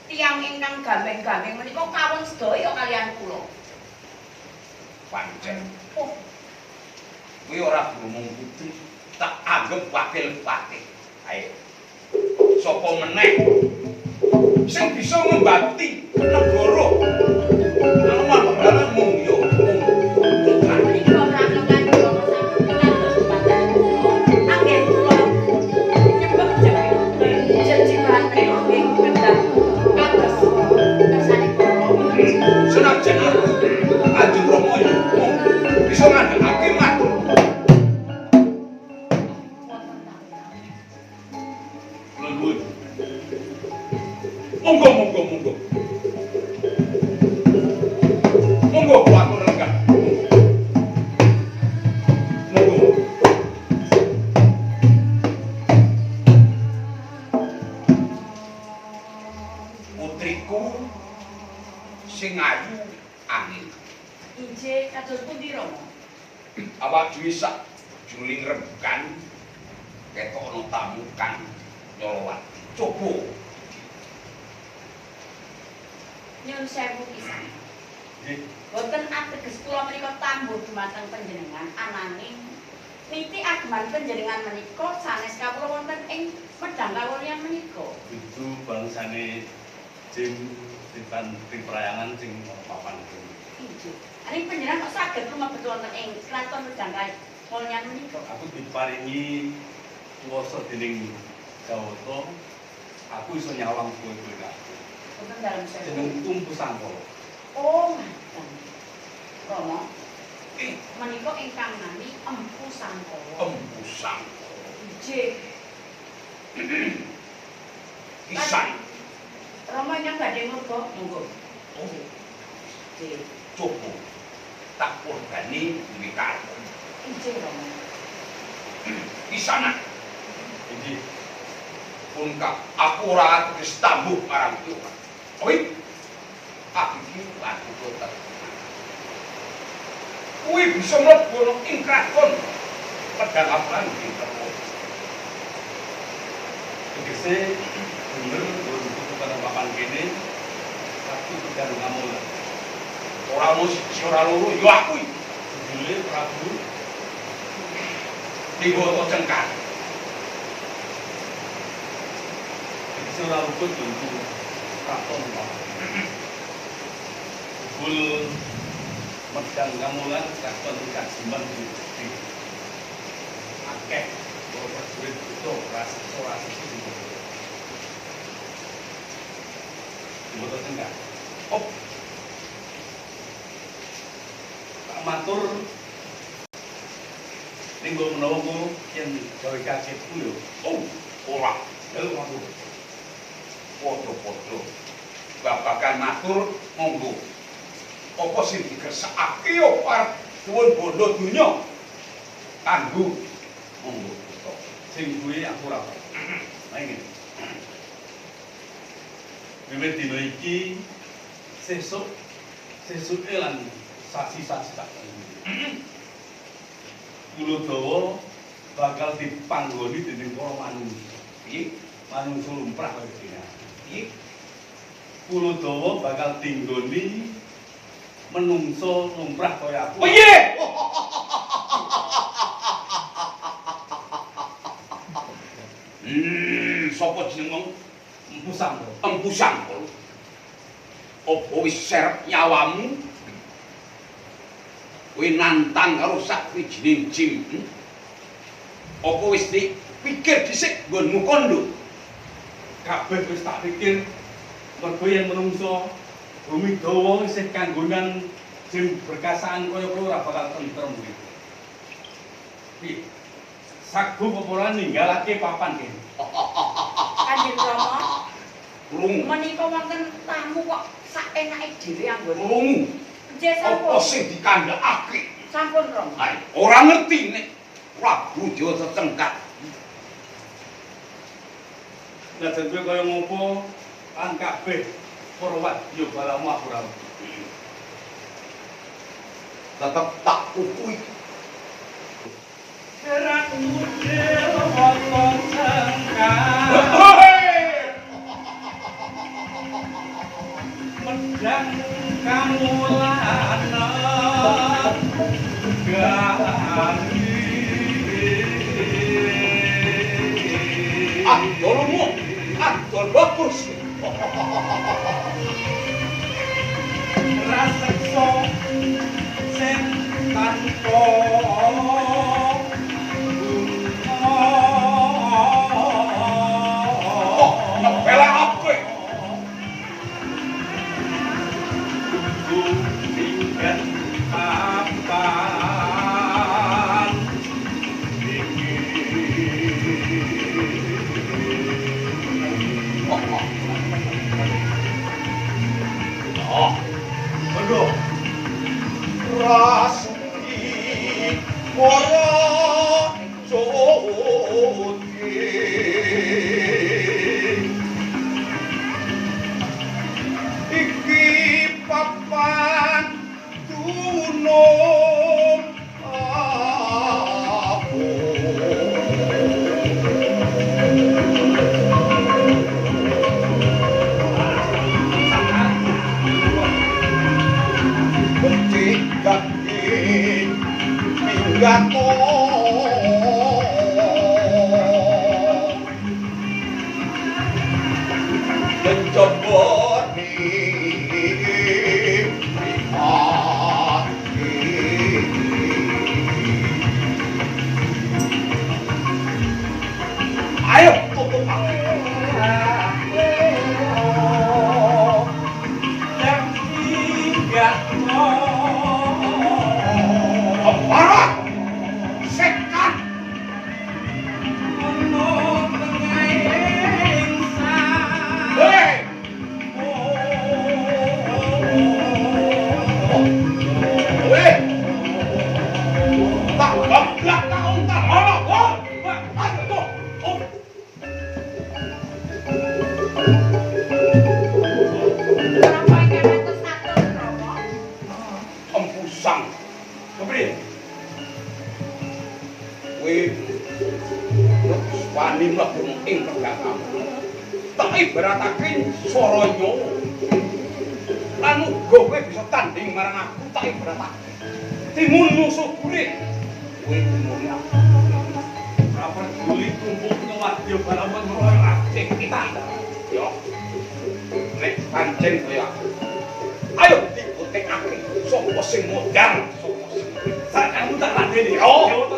tiyang ingkang gambeng-gambeng menika kawon sedaya kaliyan kula. Pancen. Oh. Kuwi ora grumung putri, tak anggep wakil patih. Ayo. Sapa meneh sing bisa ngembati negara? Anu dalan mung yo mung putra. Menika pramila kula sampun kados dumateng kula. Anggen kula nyebek jejibahan menika nggih kedah kados kersanipun Rama. Senajan aku Kanjeng Rama yo mung bisa ngandhakake matur. Kula nuwun. Monggo monggo monggo. Monggo kula atur lenggah. Monggo. Putriku sing ayu angin. Injih kados pundi Rama? Awak dhewe sak juling rembukan ketok ana tamu kang nyolowati. Coba nyun sewu pisan. Nggih. Boten ateges kula menika tambuh dumateng panjenengan ananging niti ageman panjenengan menika sanes kawula wonten ing Medang Kawulyan menika. Dudu bangsane jim titan ring prayangan sing ana papan kuwi. Injih. Aning panjenengan kok saged lumebet wonten ing Kraton Medang Kawulyan menika? Aku diparingi kuwasa dening Jawata, aku iso nyawang kowe-kowe kabeh. Wonten dalem sewu. Jenengku Empu Sangkala. Oh, ngaten. Rama, menika ingkang nami Empu Sangkala. Empu Sangkala. Injih. Kisan. Rama ingkang badhe murba, monggo. Oh, Injih. coba tak kurbani duwe karep. Injih, Rama. Kisanak Injih. pun aku ora ateges tambuh marang kowe ora. Kowe aku iki laku kotak. Kuwi bisa mlebu ana ing kraton Medang Kawulyan terus. Tegese bener nggonku tekan papan kene aku Medang Kawulyan. Ora ono siji ora loro ya aku iki. Judule Prabu Dewata Cengkar. Tegese ora luput nggonku kraton papan. Jebul Medang Kawulyan kraton Kajiman gede. Akeh para prajurit buta rasa-rasa sing Dewata Cengkar. Oh, Tak matur ning mbok menawa engko yen gawe kagetku yo. oh, ora. Jaluk matur. Padha-padha. Babagan matur monggo. Apa sing dikersakake yo arep nuwun bondo donya. Kanggo monggo buta. Sing duwe aku ora tau. Nah ngene. Wiwit dina iki sesuk sesuke lan sasi-sasi tak tunggu. Pulo Dawa bakal dipanggoni dening para manungsa. Piye? Manungsa lumrah kaya dene. Piye? Pulo Dawa bakal dinggoni Menungso lumrah kaya aku. Piye? Sapa jenengmu? Empu Sangkala. Empu Sangkala. Apa wis serep nyawamu? Kowe nantang karo sak wijining jim. Apa wis dipikir dhisik nggonmu kondo? Kabeh wis tak pikir mergo yen menungso bumi dawa isih kanggonan jim berkasaan kaya kowe ora bakal tentrem kuwi. Piye? Sagu apa ora ninggalake papan kene? Kanjeng Rama, krungu. Menika wonten tamu kok sak enake dhewe anggone. Krungu. Nggih sampun. Apa sing dikandhakake? Sampun, Rama. Ayo, ora ngerti nek Prabu Dewa tetengkak. Lah jan kowe kaya ngopo lan kabeh para wadya balamu aku ora wedi. Tetep tak kukui. Ratu Dewa Cengkak. Medang kamulana gari. Ah, dolomu, ah, dol bagus. Raseksa sing tanpa Rasuki para jodi iki papan dunung aku. Minggato jejoboni prihati. Ayo tutup aku. Wani mlebu ing pergatamu. Tak ibaratake swara nyawa. Lan uga kowe bisa tanding marang aku tak ibaratake. Timun musuh gurik. Kowe timune aku. Ora peduli kumpulno wadya balamun ngroyo aceh kita. Yo. Nek pancen kaya aku. Ayo dibutekake sapa sing modal, sapa sing sakmu tak ladeni. Yo.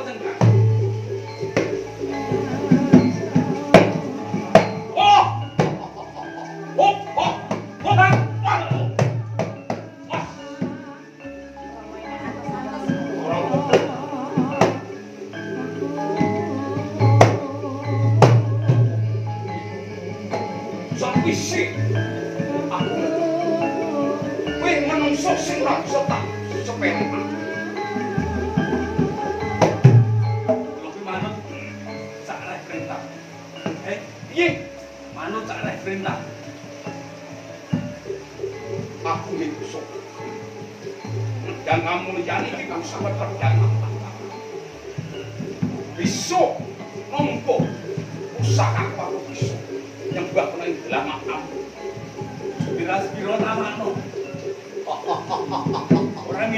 Biro tamakno.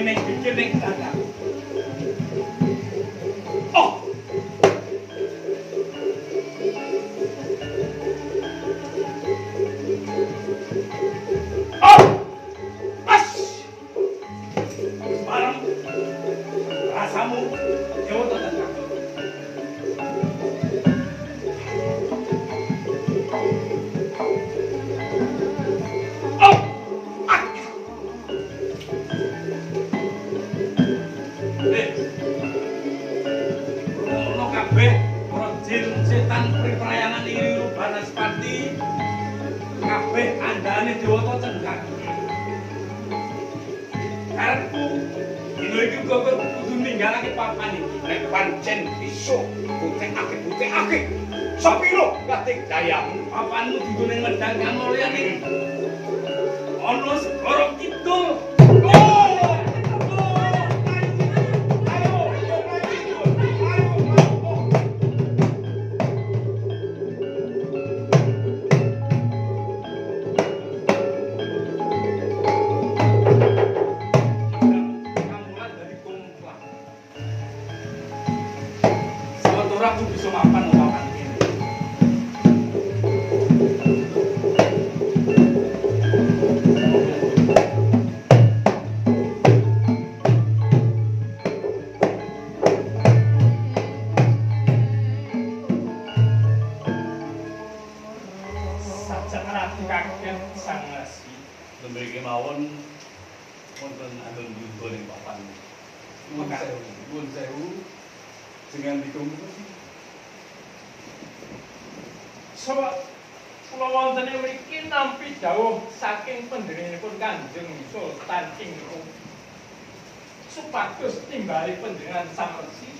ning pikir ning dadaku. Oh. Oh. Pas. Bareng rasamu dewa tenan. Oh. Ah. Ngono kabeh para jin setan priprayangan iri banaspati kabeh andane dewata cendhak. Karepku dina iki uga kudu ninggalake papan iki. Nek pancen bisa butekake sepiro kating dayamu? Papanmu dienggo ning Medang Kamulyan ning ana segara kidul. Oh! Sultan ing Rum supados timbali panjenengan Sang Resi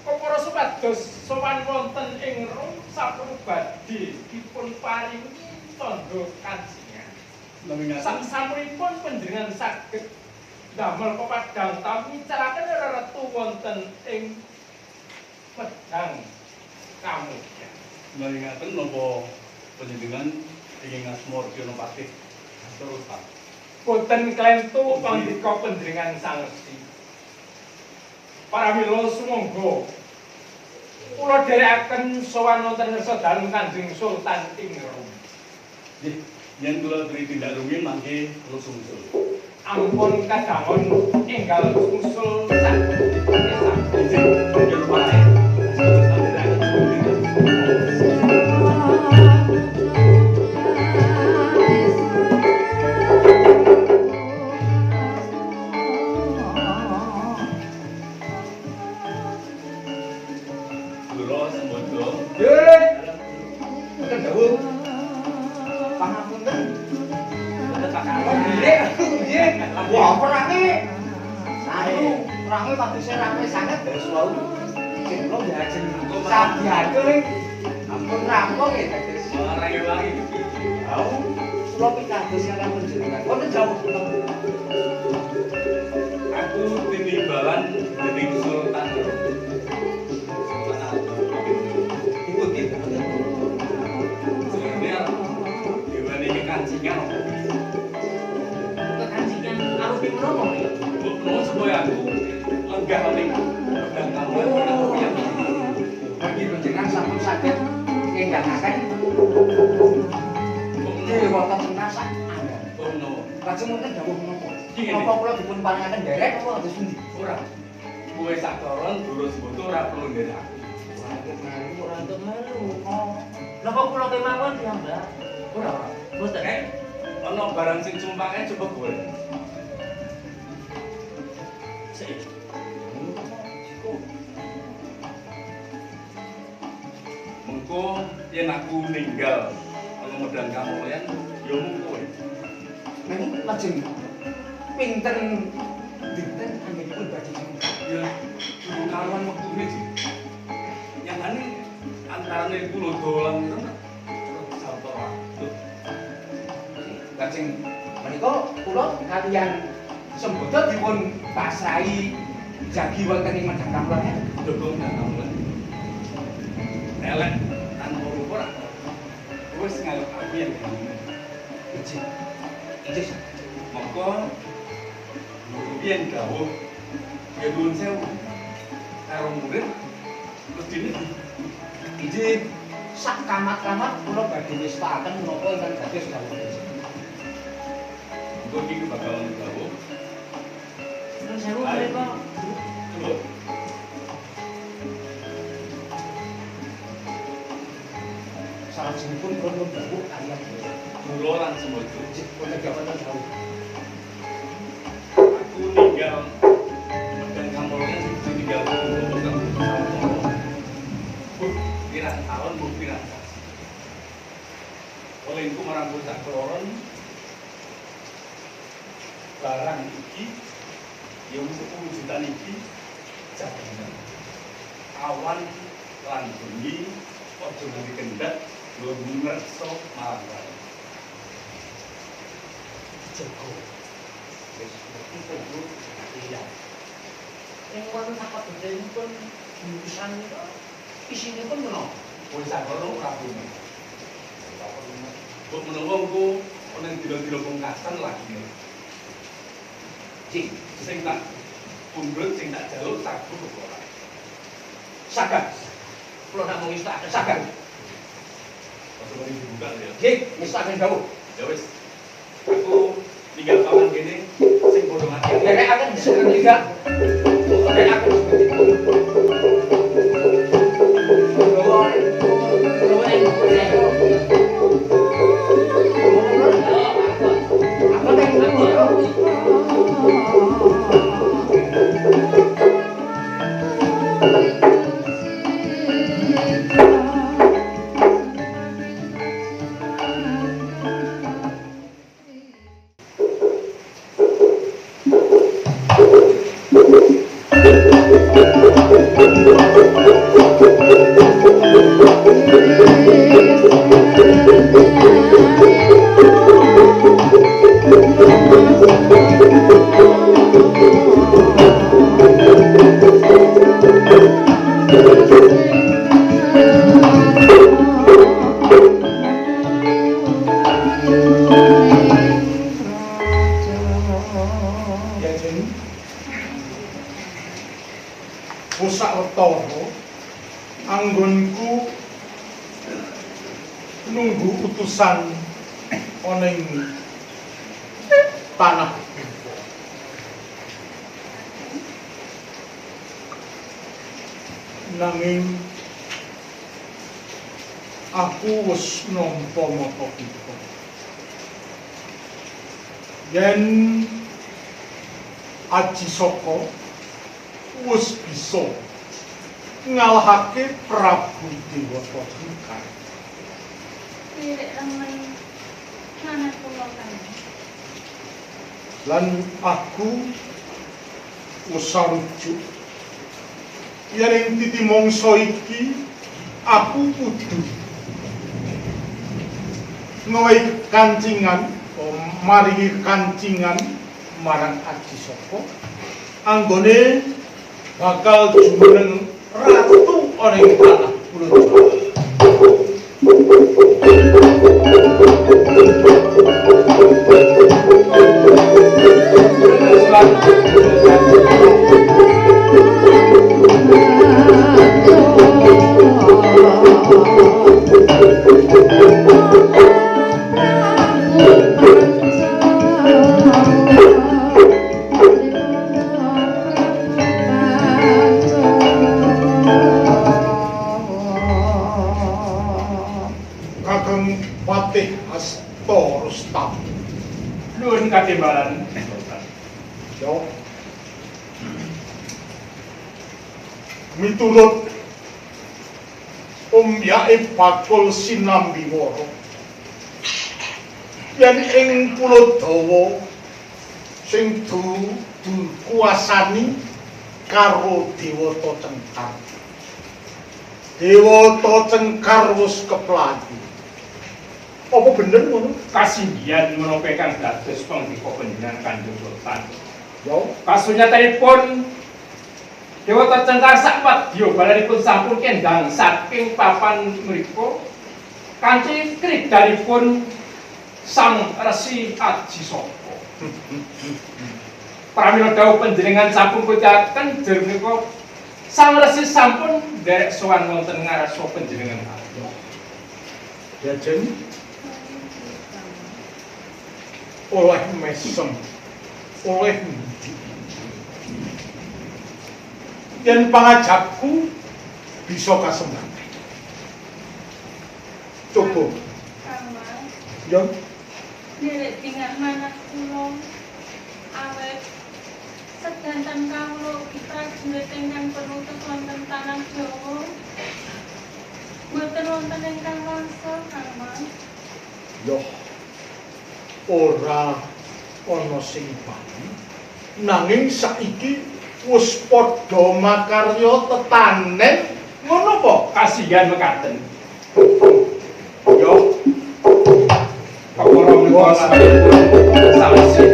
kepara supados sowan wonten ing Rum saperlu badhe dipun paringi tandha kancingan. Sasampunipun panjenengan saged damel pepadang tami caraken reretu wonten ing Medang Kamulyan. Ngaten napa panjenengan ingin ngasma Arjuna Patih terus Pak? Boten klentu pandika panjenengan Sang Resi. Paramila sumangga kula dherekaken sowan wonten ngersa dalem Kanjeng Sultan ing Rum. Nggih, yen kula aturi tindak rumiyin mangke kula sungsul. Ampun kadangon enggal sungsul sak Nggih, yen wae. Wah, perange sae, perange paduse rame sanget terus wau. Jeng kula diajeng sabiake ampun rampung ya dados. Wangi-wangi iki. Au, kula pitados kaliyan panjenengan. Wonten jawab kula. Aku tinimbalan dening Sultan Sultan Ikuti. Sebenarnya dewane iki kancingan apa? Arupi menapa ya? Mbok menawa supaya aku lenggah ning Medang Kamulyan. Bagi panjenengan sampun saged ngenggangaken dewata senasak anda. Oh menawa. Lajeng wonten dawuh menapa? Napa kula dipun paringaken nderek apa kados pundi? Ora. Kowe saktoron durus mboto ora perlu nderek aku. Ora entuk melu. Napa kula kemawon piyambak? Ora ora. Mboten. Ana barang sing sumpake coba kowe. Mengko yen aku ninggal ana Medang Kamulyan ya mung kowe. Nanging lajeng pinten dinten anggenipun badhe jembar? Ya durung karuan wektune sih. Nyatane antarane kula dolan sawetara waktu. Lajeng menika kula kaliyan Sembodo dipun pasrahi jagi wonten ing Medang Kamulyan. Jaga Medang Kamulyan. Elek tanpa rupa ra. Wis ngalih aku yen ngene. Ijih. Ijih. Monggo Guru ki yen dawuh ya nuwun sewu karo murid mestine Inggih, sak kamat-kamat kula badhe mestakaken menapa ingkang dados dawuh panjenengan. Engko iki bakal dawuh. Nuwun sewu mriku. Coba. Salajengipun kula nyuwun dawuh kaliyan kula lan semojo. Wonten gampang dawuh. Aku ninggal medang kamulyan sing tinggal kula kang pirang tahun mbuh pirang sasi. Olehku marang bocah kloron barang iki ya mung 10 juta iki jabanan. Awan lan bengi aja nganti kendhat nggo ngreksa marang wae. Jago. Wis ngerti kudu iya. Ing wonten sapabedaipun jurusan menika isinipun menapa? Bocah kono ora punya. Mbok menawa engko ana dina-dina pungkasan lagi. Cik, Sing tak pundhut sing tak jaluk sagu apa ora? saged. Kula namung ngestakaken Saged. Aja mari dibuka ya. Nggih, ngestakaken dawuh. Ya wis. Aku tinggal paman kene sing padha ngati. Nderekaken segera tidak. Nderekaken Ya Jen. Pusak wetara anggonku nunggu utusan ana ing tanah Bima. Nanging aku wis nampa mata kita. Yen Aji Saka wis bisa ngalahake Prabu Dewata Cengkar. Lirik remen manah kula Kang. Lan aku wis sarujuk yen ing titi mangsa iki aku kudu ngewehi kancingan, maringi kancingan marang Aji Saka anggone bakal jumeneng ratu ana ing tanah Pulo Jawa. Kakang Patih Asta Rustam. Nuwun katimbalan. Yo. Miturut umyake bakul Sinambiwara yen ing Pulo Dawa sing dikuasani karo Dewata Cengkar. Dewata Cengkar wis keplayu. Apa bener ngono? Kasinggihan menapa ingkang dados pangdika panjenengan Kanjeng Sultan. Yo, Kasunyatanipun Dewata Cengkar sak wadya balanipun sampun kendang saking papan mriku kanthi kridanipun Sang Resi Aji Saka. Pramila dawuh panjenengan sampun kucaten jer menika Sang Resi sampun nderek sowan wonten ngarsa panjenengan. Diajeng oleh mesem, oleh yen pangajakku bisa kasembah. Coba. Kang Mas. Ya. Nderek bingah manah kula awet sedanten kawula ugi prajurit ingkang penutus wonten tanah Jawa. Mboten wonten ingkang wangsul, Kang Mas. Yoh. Ora ana sing bali. Nanging saiki wis padha makarya tetanen ngono apa? Kasihan mekaten. Yo. Perkara menika sawise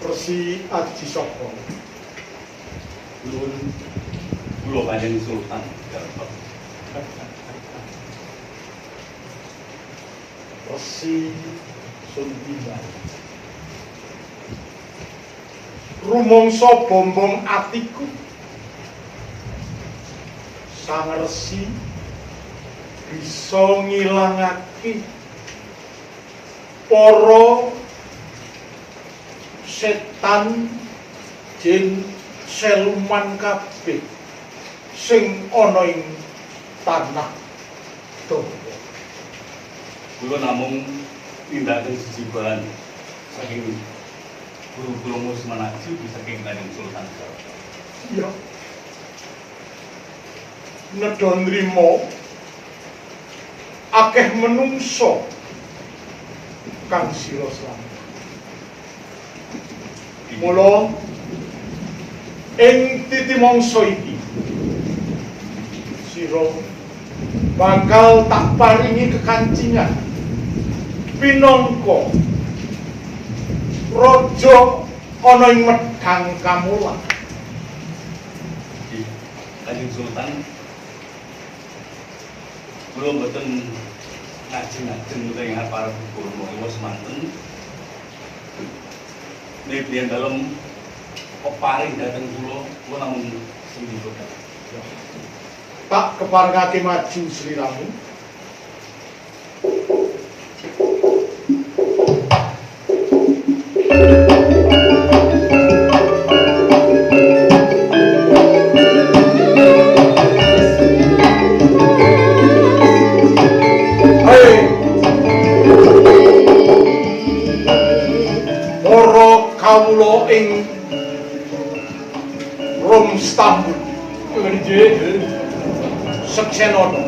Resi Aji Saka. Nuwun kula Kanjeng Sultan Garbab. Resi Suntimbal. Rumangsa bombong atiku. Sang Resi bisa ngilangake para setan jin seluman kabeh sing ana ing tanah Dawa. Kula namung nindakaken sejibahan saking guru kula Musmanaji ugi saking Kanjeng Sultan Garbab. Iya. Nedha nrimo akeh menungso kang sira slamet. Mula ing titi mangsa iki sira bakal tak paringi kekancingan pinangka raja ana ing Medang Kamulan. Kanjeng Sultan, kula mboten ngajeng-ajeng ing para guru kula semanten. Nek biyen dalem peparing dhateng kula, kula namung sendika. Tak keparengake maju sliramu. Hei. Para kawula ing Rom Stambul. Nggih. Seksenana.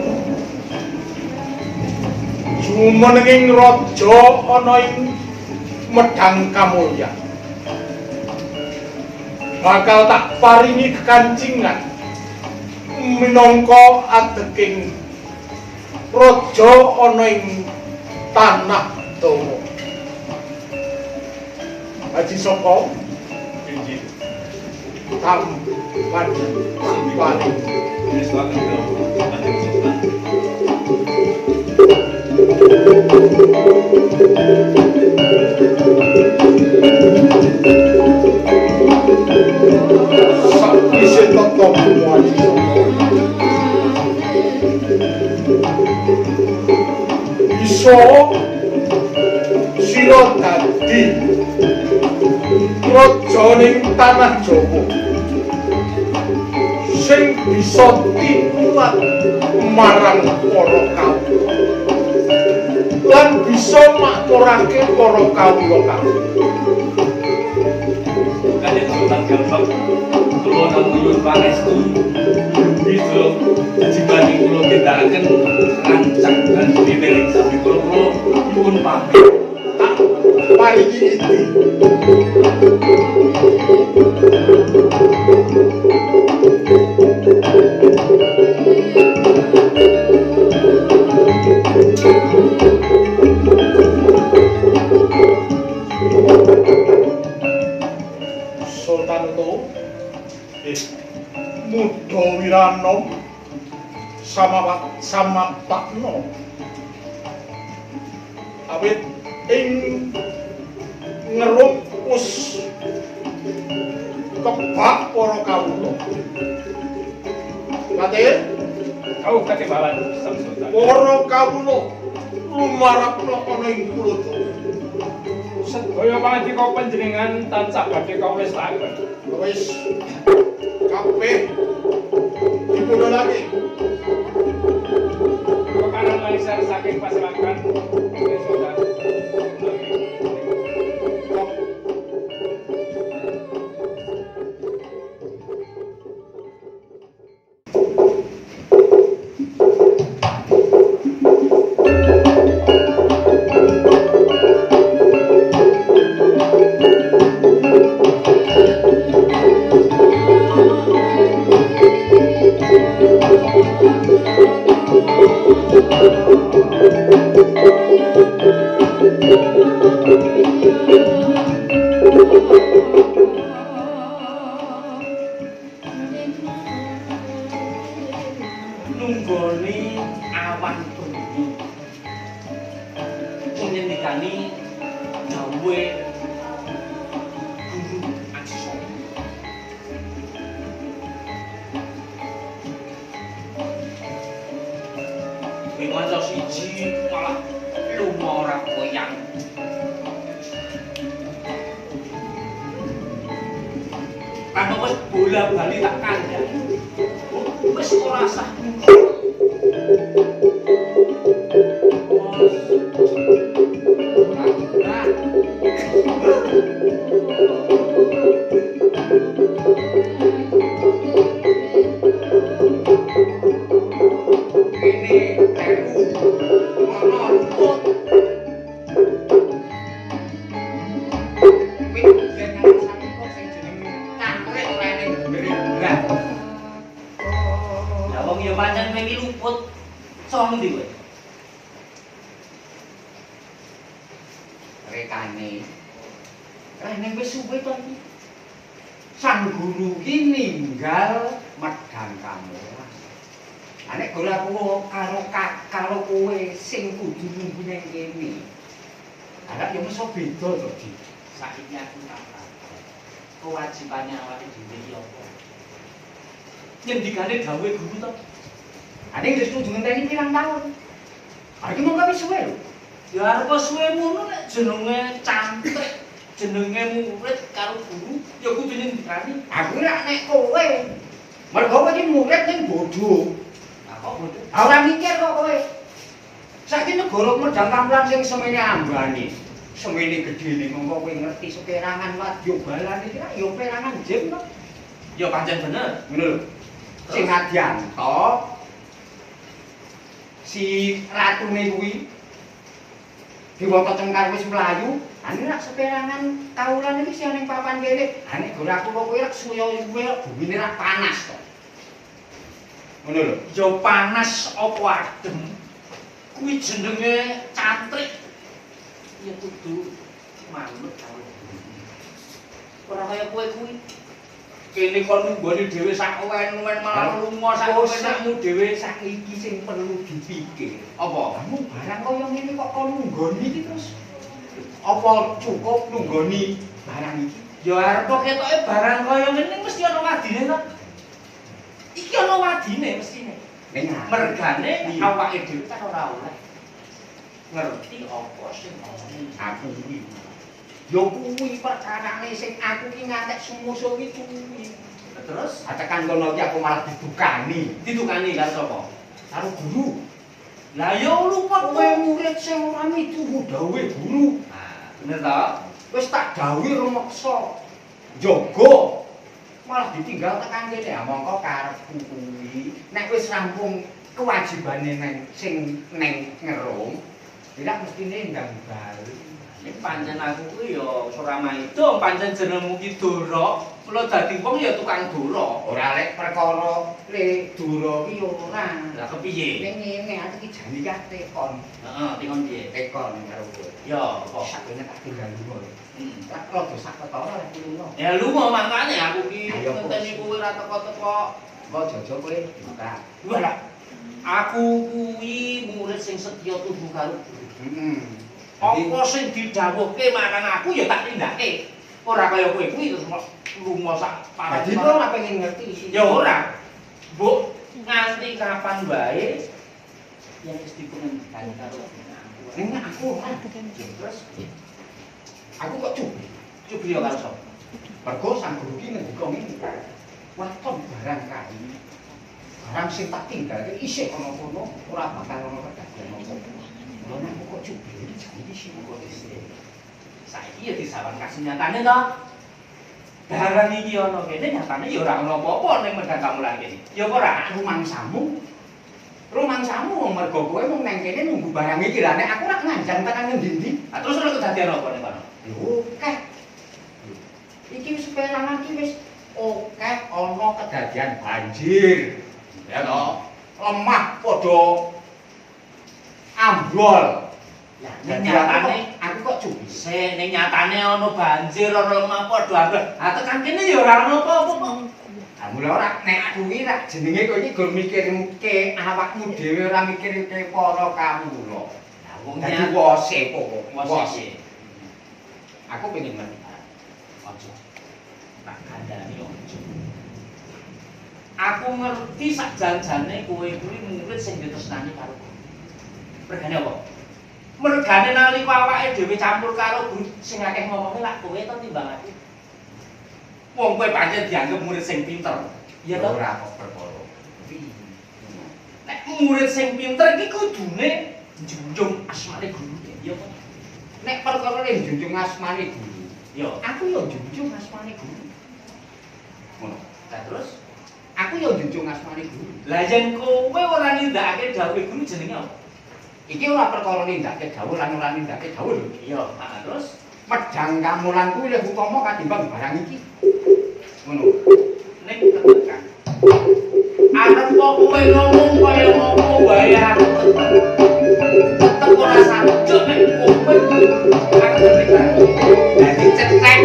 Jumenenging raja ana ing Medang Kamulyan. Bakal tak paringi kekancingan minangka adeking raja ana ing tanah Dawa. Haji Saka Inggih. Tampan paring. Kanjeng Sultan. Sakwise tata krama Haji Saka bisa sira dadi raja ning tanah Jawa sing bisa tinulat marang para kawula lan bisa makmurake para kawula kabeh. Kanjeng Sultan Garbab, kula namung nyuwun pangestu bisa jejibane kula tindakaken rancang lan diteling sami kula, kula nyuwun pamit. Tak Paringi ide. Sultan Uto Mudha Wiranom samapakna awit ing ngerum wis kebak para kawula. Latir kau katimbalan Sang Sultan. Para kawula lumarapna ana ing Pulodo. Sedaya pangandika panjenengan tansah badhe kawula estakaken. Wis kabeh dipunulake. Kekaran malisar saking pasewakan Sultan. Nunggoni awan bengi ngendikani dawuhe Guru Aji Saka. Ing kanca siji malah lunga ora koyang. Kan wis bola-bali tak kandhani. Wis ora sah. Rekane rene wis suwe to iki. Sang guru ki ninggal Medang Kamulan. Ha nek guru aku karo karo kowe sing kudu nunggu nang kene. Lah ya mesti beda to, Di. Saiki aku tak kewajibane awake dhewe iki apa? Ngendikane dawuhe guru to. Ha nek wis kudu ngenteni pirang taun. Ha iki mongko wis suwe lho. Ya arep suwe ngono nek jenenge cantrik, jenenge murid karo guru ya kudu nyendikani. Aku ora nek kowe. Mergo kowe iki murid ning bodho. Lah kok bodho? Ora mikir kok kowe. Saiki negara Medang Kamulan sing semene ambane, semene gedhene mongko kowe ngerti seperangan wadya balane iki ya perangan jim to. Ya pancen bener. Ngono lho. Sing Adyanto si ratune kuwi Dewata Cengkar wis mlayu, ane rak seperangan kawulan iki sing ning papan kene. Ane gor aku kok kowe rak suya suwe bumine rak panas to. Ngono lho. Ya panas apa adem? Kuwi jenenge cantrik. Ya kudu manut karo. Ora kaya kowe kuwi. Kene kon nunggoni dhewe sak wen-wen malah lunga sak wenakmu dhewe. Saiki sing perlu dipikir. Apa? Kamu barang kaya ngene kok kon nunggoni iki terus apa cukup nunggoni barang iki? Ya arep ketoke barang kaya ngene mesti ana wadine to. Iki ana wadine mestine. Mergane awake dhewe kan ora oleh ngerti apa sing ana. Aku kuwi. Ya kuwi perkarane sing aku ki ngantek sumusul ki kuwi. Terus tekan kono ki aku malah didukani. Didukani karo sapa? Karo guru. Lah ya lupa kowe murid sing ora mituhu dawuhe guru. Ah, bener to? Wis tak dawuhi rumeksa. Jaga. Malah ditinggal tekan kene. Ha mongko karepku kuwi nek wis rampung kewajibane neng sing neng ngerum, lha mestine ndang bali. Nek pancen aku kuwi ya ora maido, pancen jenengmu ki Dora. Mula dadi wong ya tukang dora. Ora lek perkara le dora ki ora. Lah kepiye? Ning ngene aku ki jane iki tekon. Heeh, tekon piye? Tekon karo kowe. Ya, apa? Sakjane tak tinggal lunga. Tak rada sak ketara lek lunga. Ya lunga mangkane aku ki ngenteni kowe ora teko-teko. Engko aja-aja kowe buka. Walah. Aku kuwi murid sing setya tuhu karo guru. Heeh. Apa sing didhawuhke marang aku ya tak tindake. Ora kaya kowe kuwi terus lunga sak parah. Dadi kowe ora pengen ngerti. Ya ora. Mbok nganti kapan wae yang wis dipengendikan karo aku. Ning aku ora. Terus aku kok cubri. Cubri ya karo sapa? Mergo sang guru ki ngendika ngene. Waton barang kae. Barang sing tak tinggalke isih ana kono, ora bakal ana kedadian apa-apa. Lha nek aku kok cubri iki jane iki sing kok isih. Saiki ya disawang kasunyatane to. Barang iki ana kene nyatane ya ora ana apa-apa ning Medang Kamulan kene. Ya apa ora? Rumangsamu. Rumangsamu wong mergo kowe mung nang kene nunggu barang iki. Lah nek aku ora nganjang tekan ngendi-endi. Lah terus ora kedadian apa ning kono? Lho akeh. Iki wis perangan iki wis akeh ana kedadian banjir. Ya to. Lemah padha ambrol. Lah nyatane aku kok cubri. Sik ning nyatane ana banjir ana lemah padha ambrol. Ha tekan kene ya ora ana apa-apa kok. Ha mula ora nek kuwi rak jenenge kowe iki gur mikirke awakmu dhewe ora mikirke para kawula. Lah wong dadi wose pokoke. Wose. Aku pengen ngerti. Aja. Tak kandhani aja. Aku ngerti sak jan-jane kowe kuwi murid sing ditresnani karo guru. Mergane apa? Mergane nalika awake dhewe campur karo guru sing akeh ngomonge lak kowe to timbang aku. Wong kowe pancen dianggep murid sing pinter. Iya to? Ora kok perkara. Nek murid sing pinter iki kudune njunjung asmane guru. Iya to? Nek perkara njunjung asmane guru, ya aku yo njunjung asmane guru. Ngono. Lah terus aku yo njunjung asmane guru. Lah yen kowe ora nindakake dawuhe guru jenenge apa? Iki ora perkara nindakake dawuh lan ora nindakake dawuh lho. Iya, heeh terus Medang Kamulan kuwi luwih utama katimbang barang iki. Ngono. Ning ketekan. Arep kok kowe ngomong kaya ngopo wae aku tetep ora sajuk nek kowe aku tekan. Dadi cecek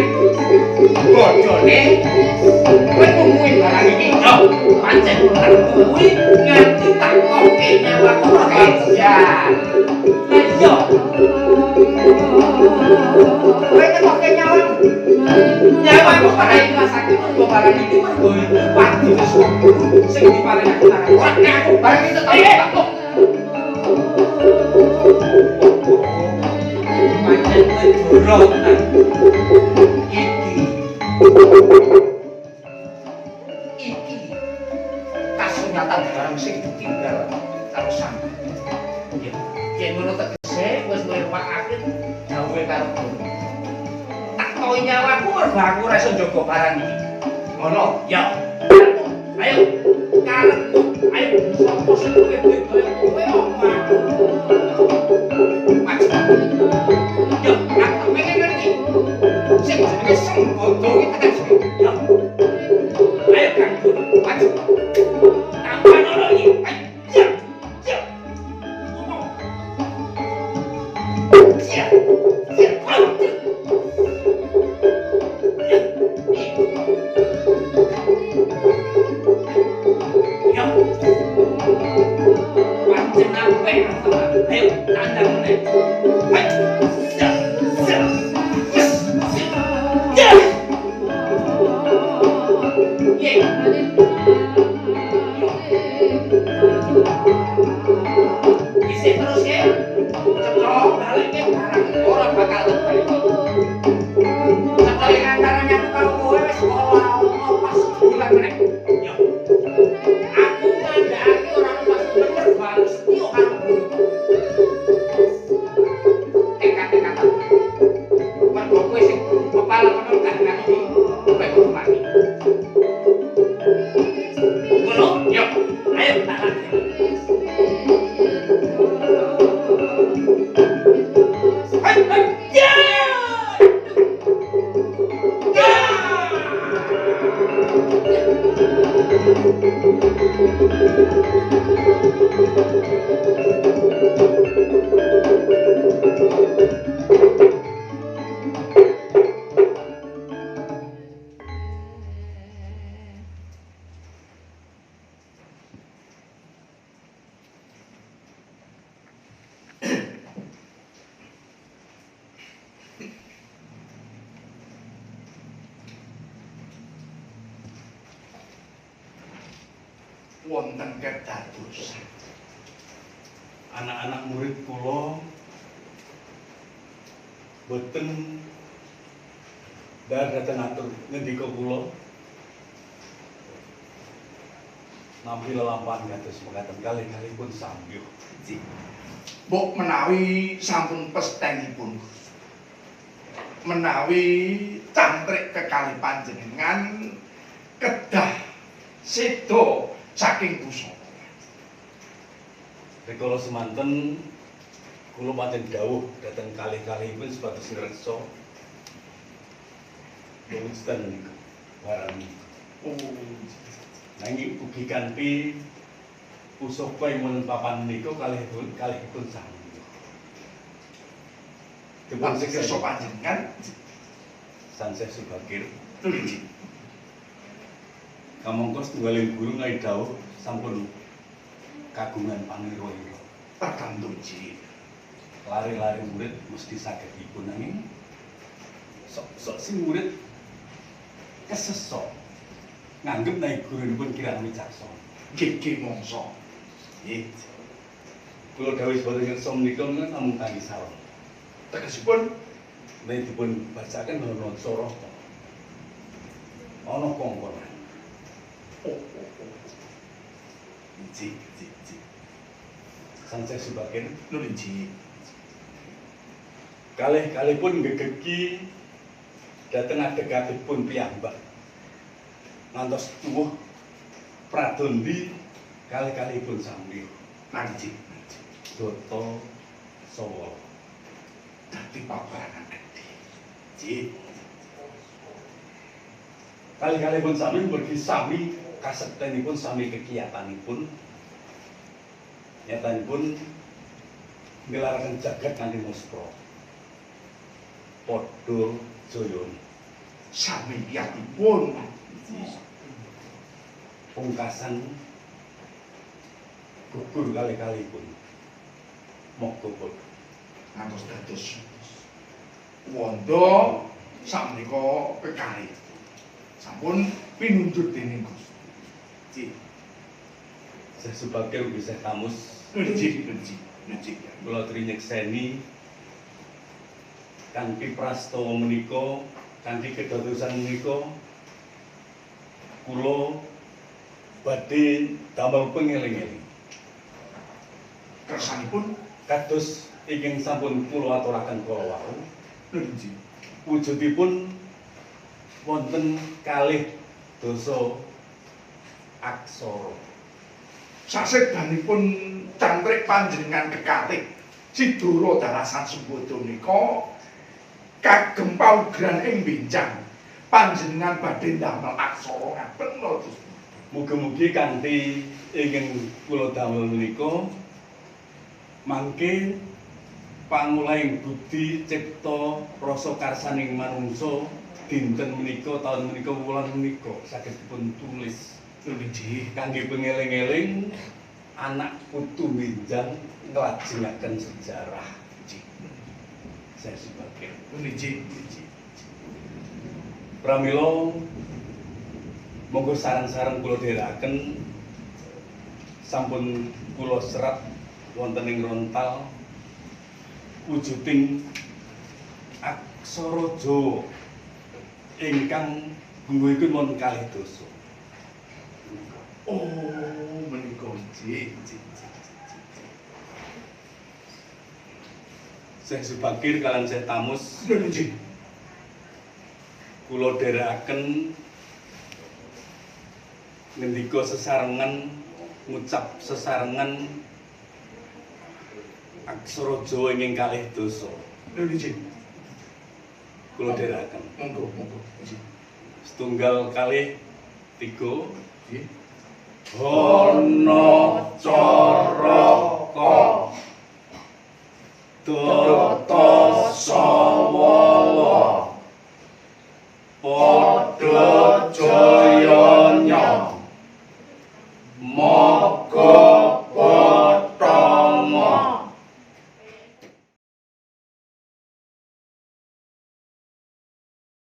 bodhone kowe ngumuhi barang iki. Yo, pancen kuwi nganti tak koke nyawaku ora ya. Lah iya. Kowe ketoke nyawamu. Nyawaku ora ikhlas aku mergo barang iki mergo iku wadine sing diparingake marang ora nek aku barang iki tetep kok. Pancen kowe dora tenan. Iki. Iki kasunyatan barang sing ditinggal karo sang. Ya, yen ngono tegese wis nglewakake dawuhe karo guru. Tak tohi nyawaku mergo aku ora iso njaga barang iki. Ngono. Ya. Ayo, karepku. Ayo, sapa sing luwih beda kowe apa aku? Maju. Yo, aku pengen ngerti. Sing jenenge Sembodo iki tekan sing. Yo. Ayo Kang Guru, maju. Tampan ono iki. Ayo. Ya. Ya. Ngomong. Ya. Ya. Pancen apik aku. Ayo tandang meneh. Ayo. Ya. Ya. Ya. Ya. Isih terus ke. Cecok balik ke barang ora bakal balik. Cecok antarane aku karo kowe wis ora ono pas bulan meneh. Yo. Aku ngandhakake ora ono pas bulan mergo aku setya karo guru. Tekad-tekad. Mergo kowe sing kepala kono kahanan iki, kowe kudu mati. Ngono? Yo. Ayo tak latih. Hai, hai. Ya! wonten kedadosan. Anak-anak murid kula boten dhateng atur ngendika kula nampi lelampahan kados mekaten kalih-kalihipun sambyuh. Mbok menawi sampun pestenipun menawi cantrik kekalih panjenengan kedah seda saking pusaka. Rikala semanten kula pancen dawuh dhateng kalih-kalihipun supados ngreksa mewujudan menika barang menika. Oh, nanging ugi kanthi pusaka ing wonten papan menika kalihipun sami. Dipun siksa panjenengan Sanseh Subakir. Nggih. Kamangka setunggaling guru ngai dawuh sampun kagungan pangira-ira. Tergantung ji. Lari-lari murid mesti saged dipun nanging sok-sok sing murid kesesok nganggep nek gurunipun kirang wicaksana. Nggih mongso. Nggih. Kula dawuh boten kersa menika namung kangge sarana. Tegesipun nek dipun bacaken ana cara ana kongkonan. Oh, oh, oh. Ji, ji, ji. Sanseh Subakir nulis ji. Kalih-kalihpun nggegegi dhateng adeg-adegipun piyambak. Ngantos tuwuh pradondi kalih-kalihipun sami. Nangji, Data Sawala. Dadi paparan gedhe. Ji. Kalih-kalihipun sami mergi sami kasektenipun sami kekiyatanipun nyatanipun ngelaraken jagat kanthi muspra. Padha jayane. Sami kiyatipun. Pungkasan gugur kalih-kalihipun. Moga padha ngantos dados wanda sakmenika kekalih. Sampun pinunjut dening Gusti. Syekh Subakir ugi Syekh Tamus. Nggih, nggih, nggih. Kula trinyekseni kanthi prastawa menika, kanthi kedadosan menika kula badhe damel pengeling-eling. Kersanipun kados ingkang sampun kula aturaken kala wau. Nggih. Wujudipun wonten kalih dasa aksara. Sasedanipun cantrik panjenengan kekalih Sidura dalasan Sembada nika kagem paugeran ing benjang panjenengan badhe ndamel aksara ngaten lho. Mugi-mugi kanthi ingkang kula damel menika mangke pangulahing budi cipta rasa karsaning manungsa dinten menika taun menika wulan menika saged dipun tulis nggih kangge pengeling-eling anak putu benjang nglajengaken sejarah. Nggih. Saya Subakir. Nggih. Pramila monggo sareng-sareng kula dherekaken sampun kula serat wonten ing rontal wujuding aksara Jawa ingkang gungguhipun wonten kalih dasa. Oh, menika nggih, nggih. Syekh Subakir kalian Syekh Tamus nggih. Kula dherekaken ngendika sesarengan ngucap sesarengan aksara Jawa ingkang kalih dasa. Nggih. Kula dherekaken. Monggo, monggo. Setunggal kalih tiga. Nggih. Hana caraka Data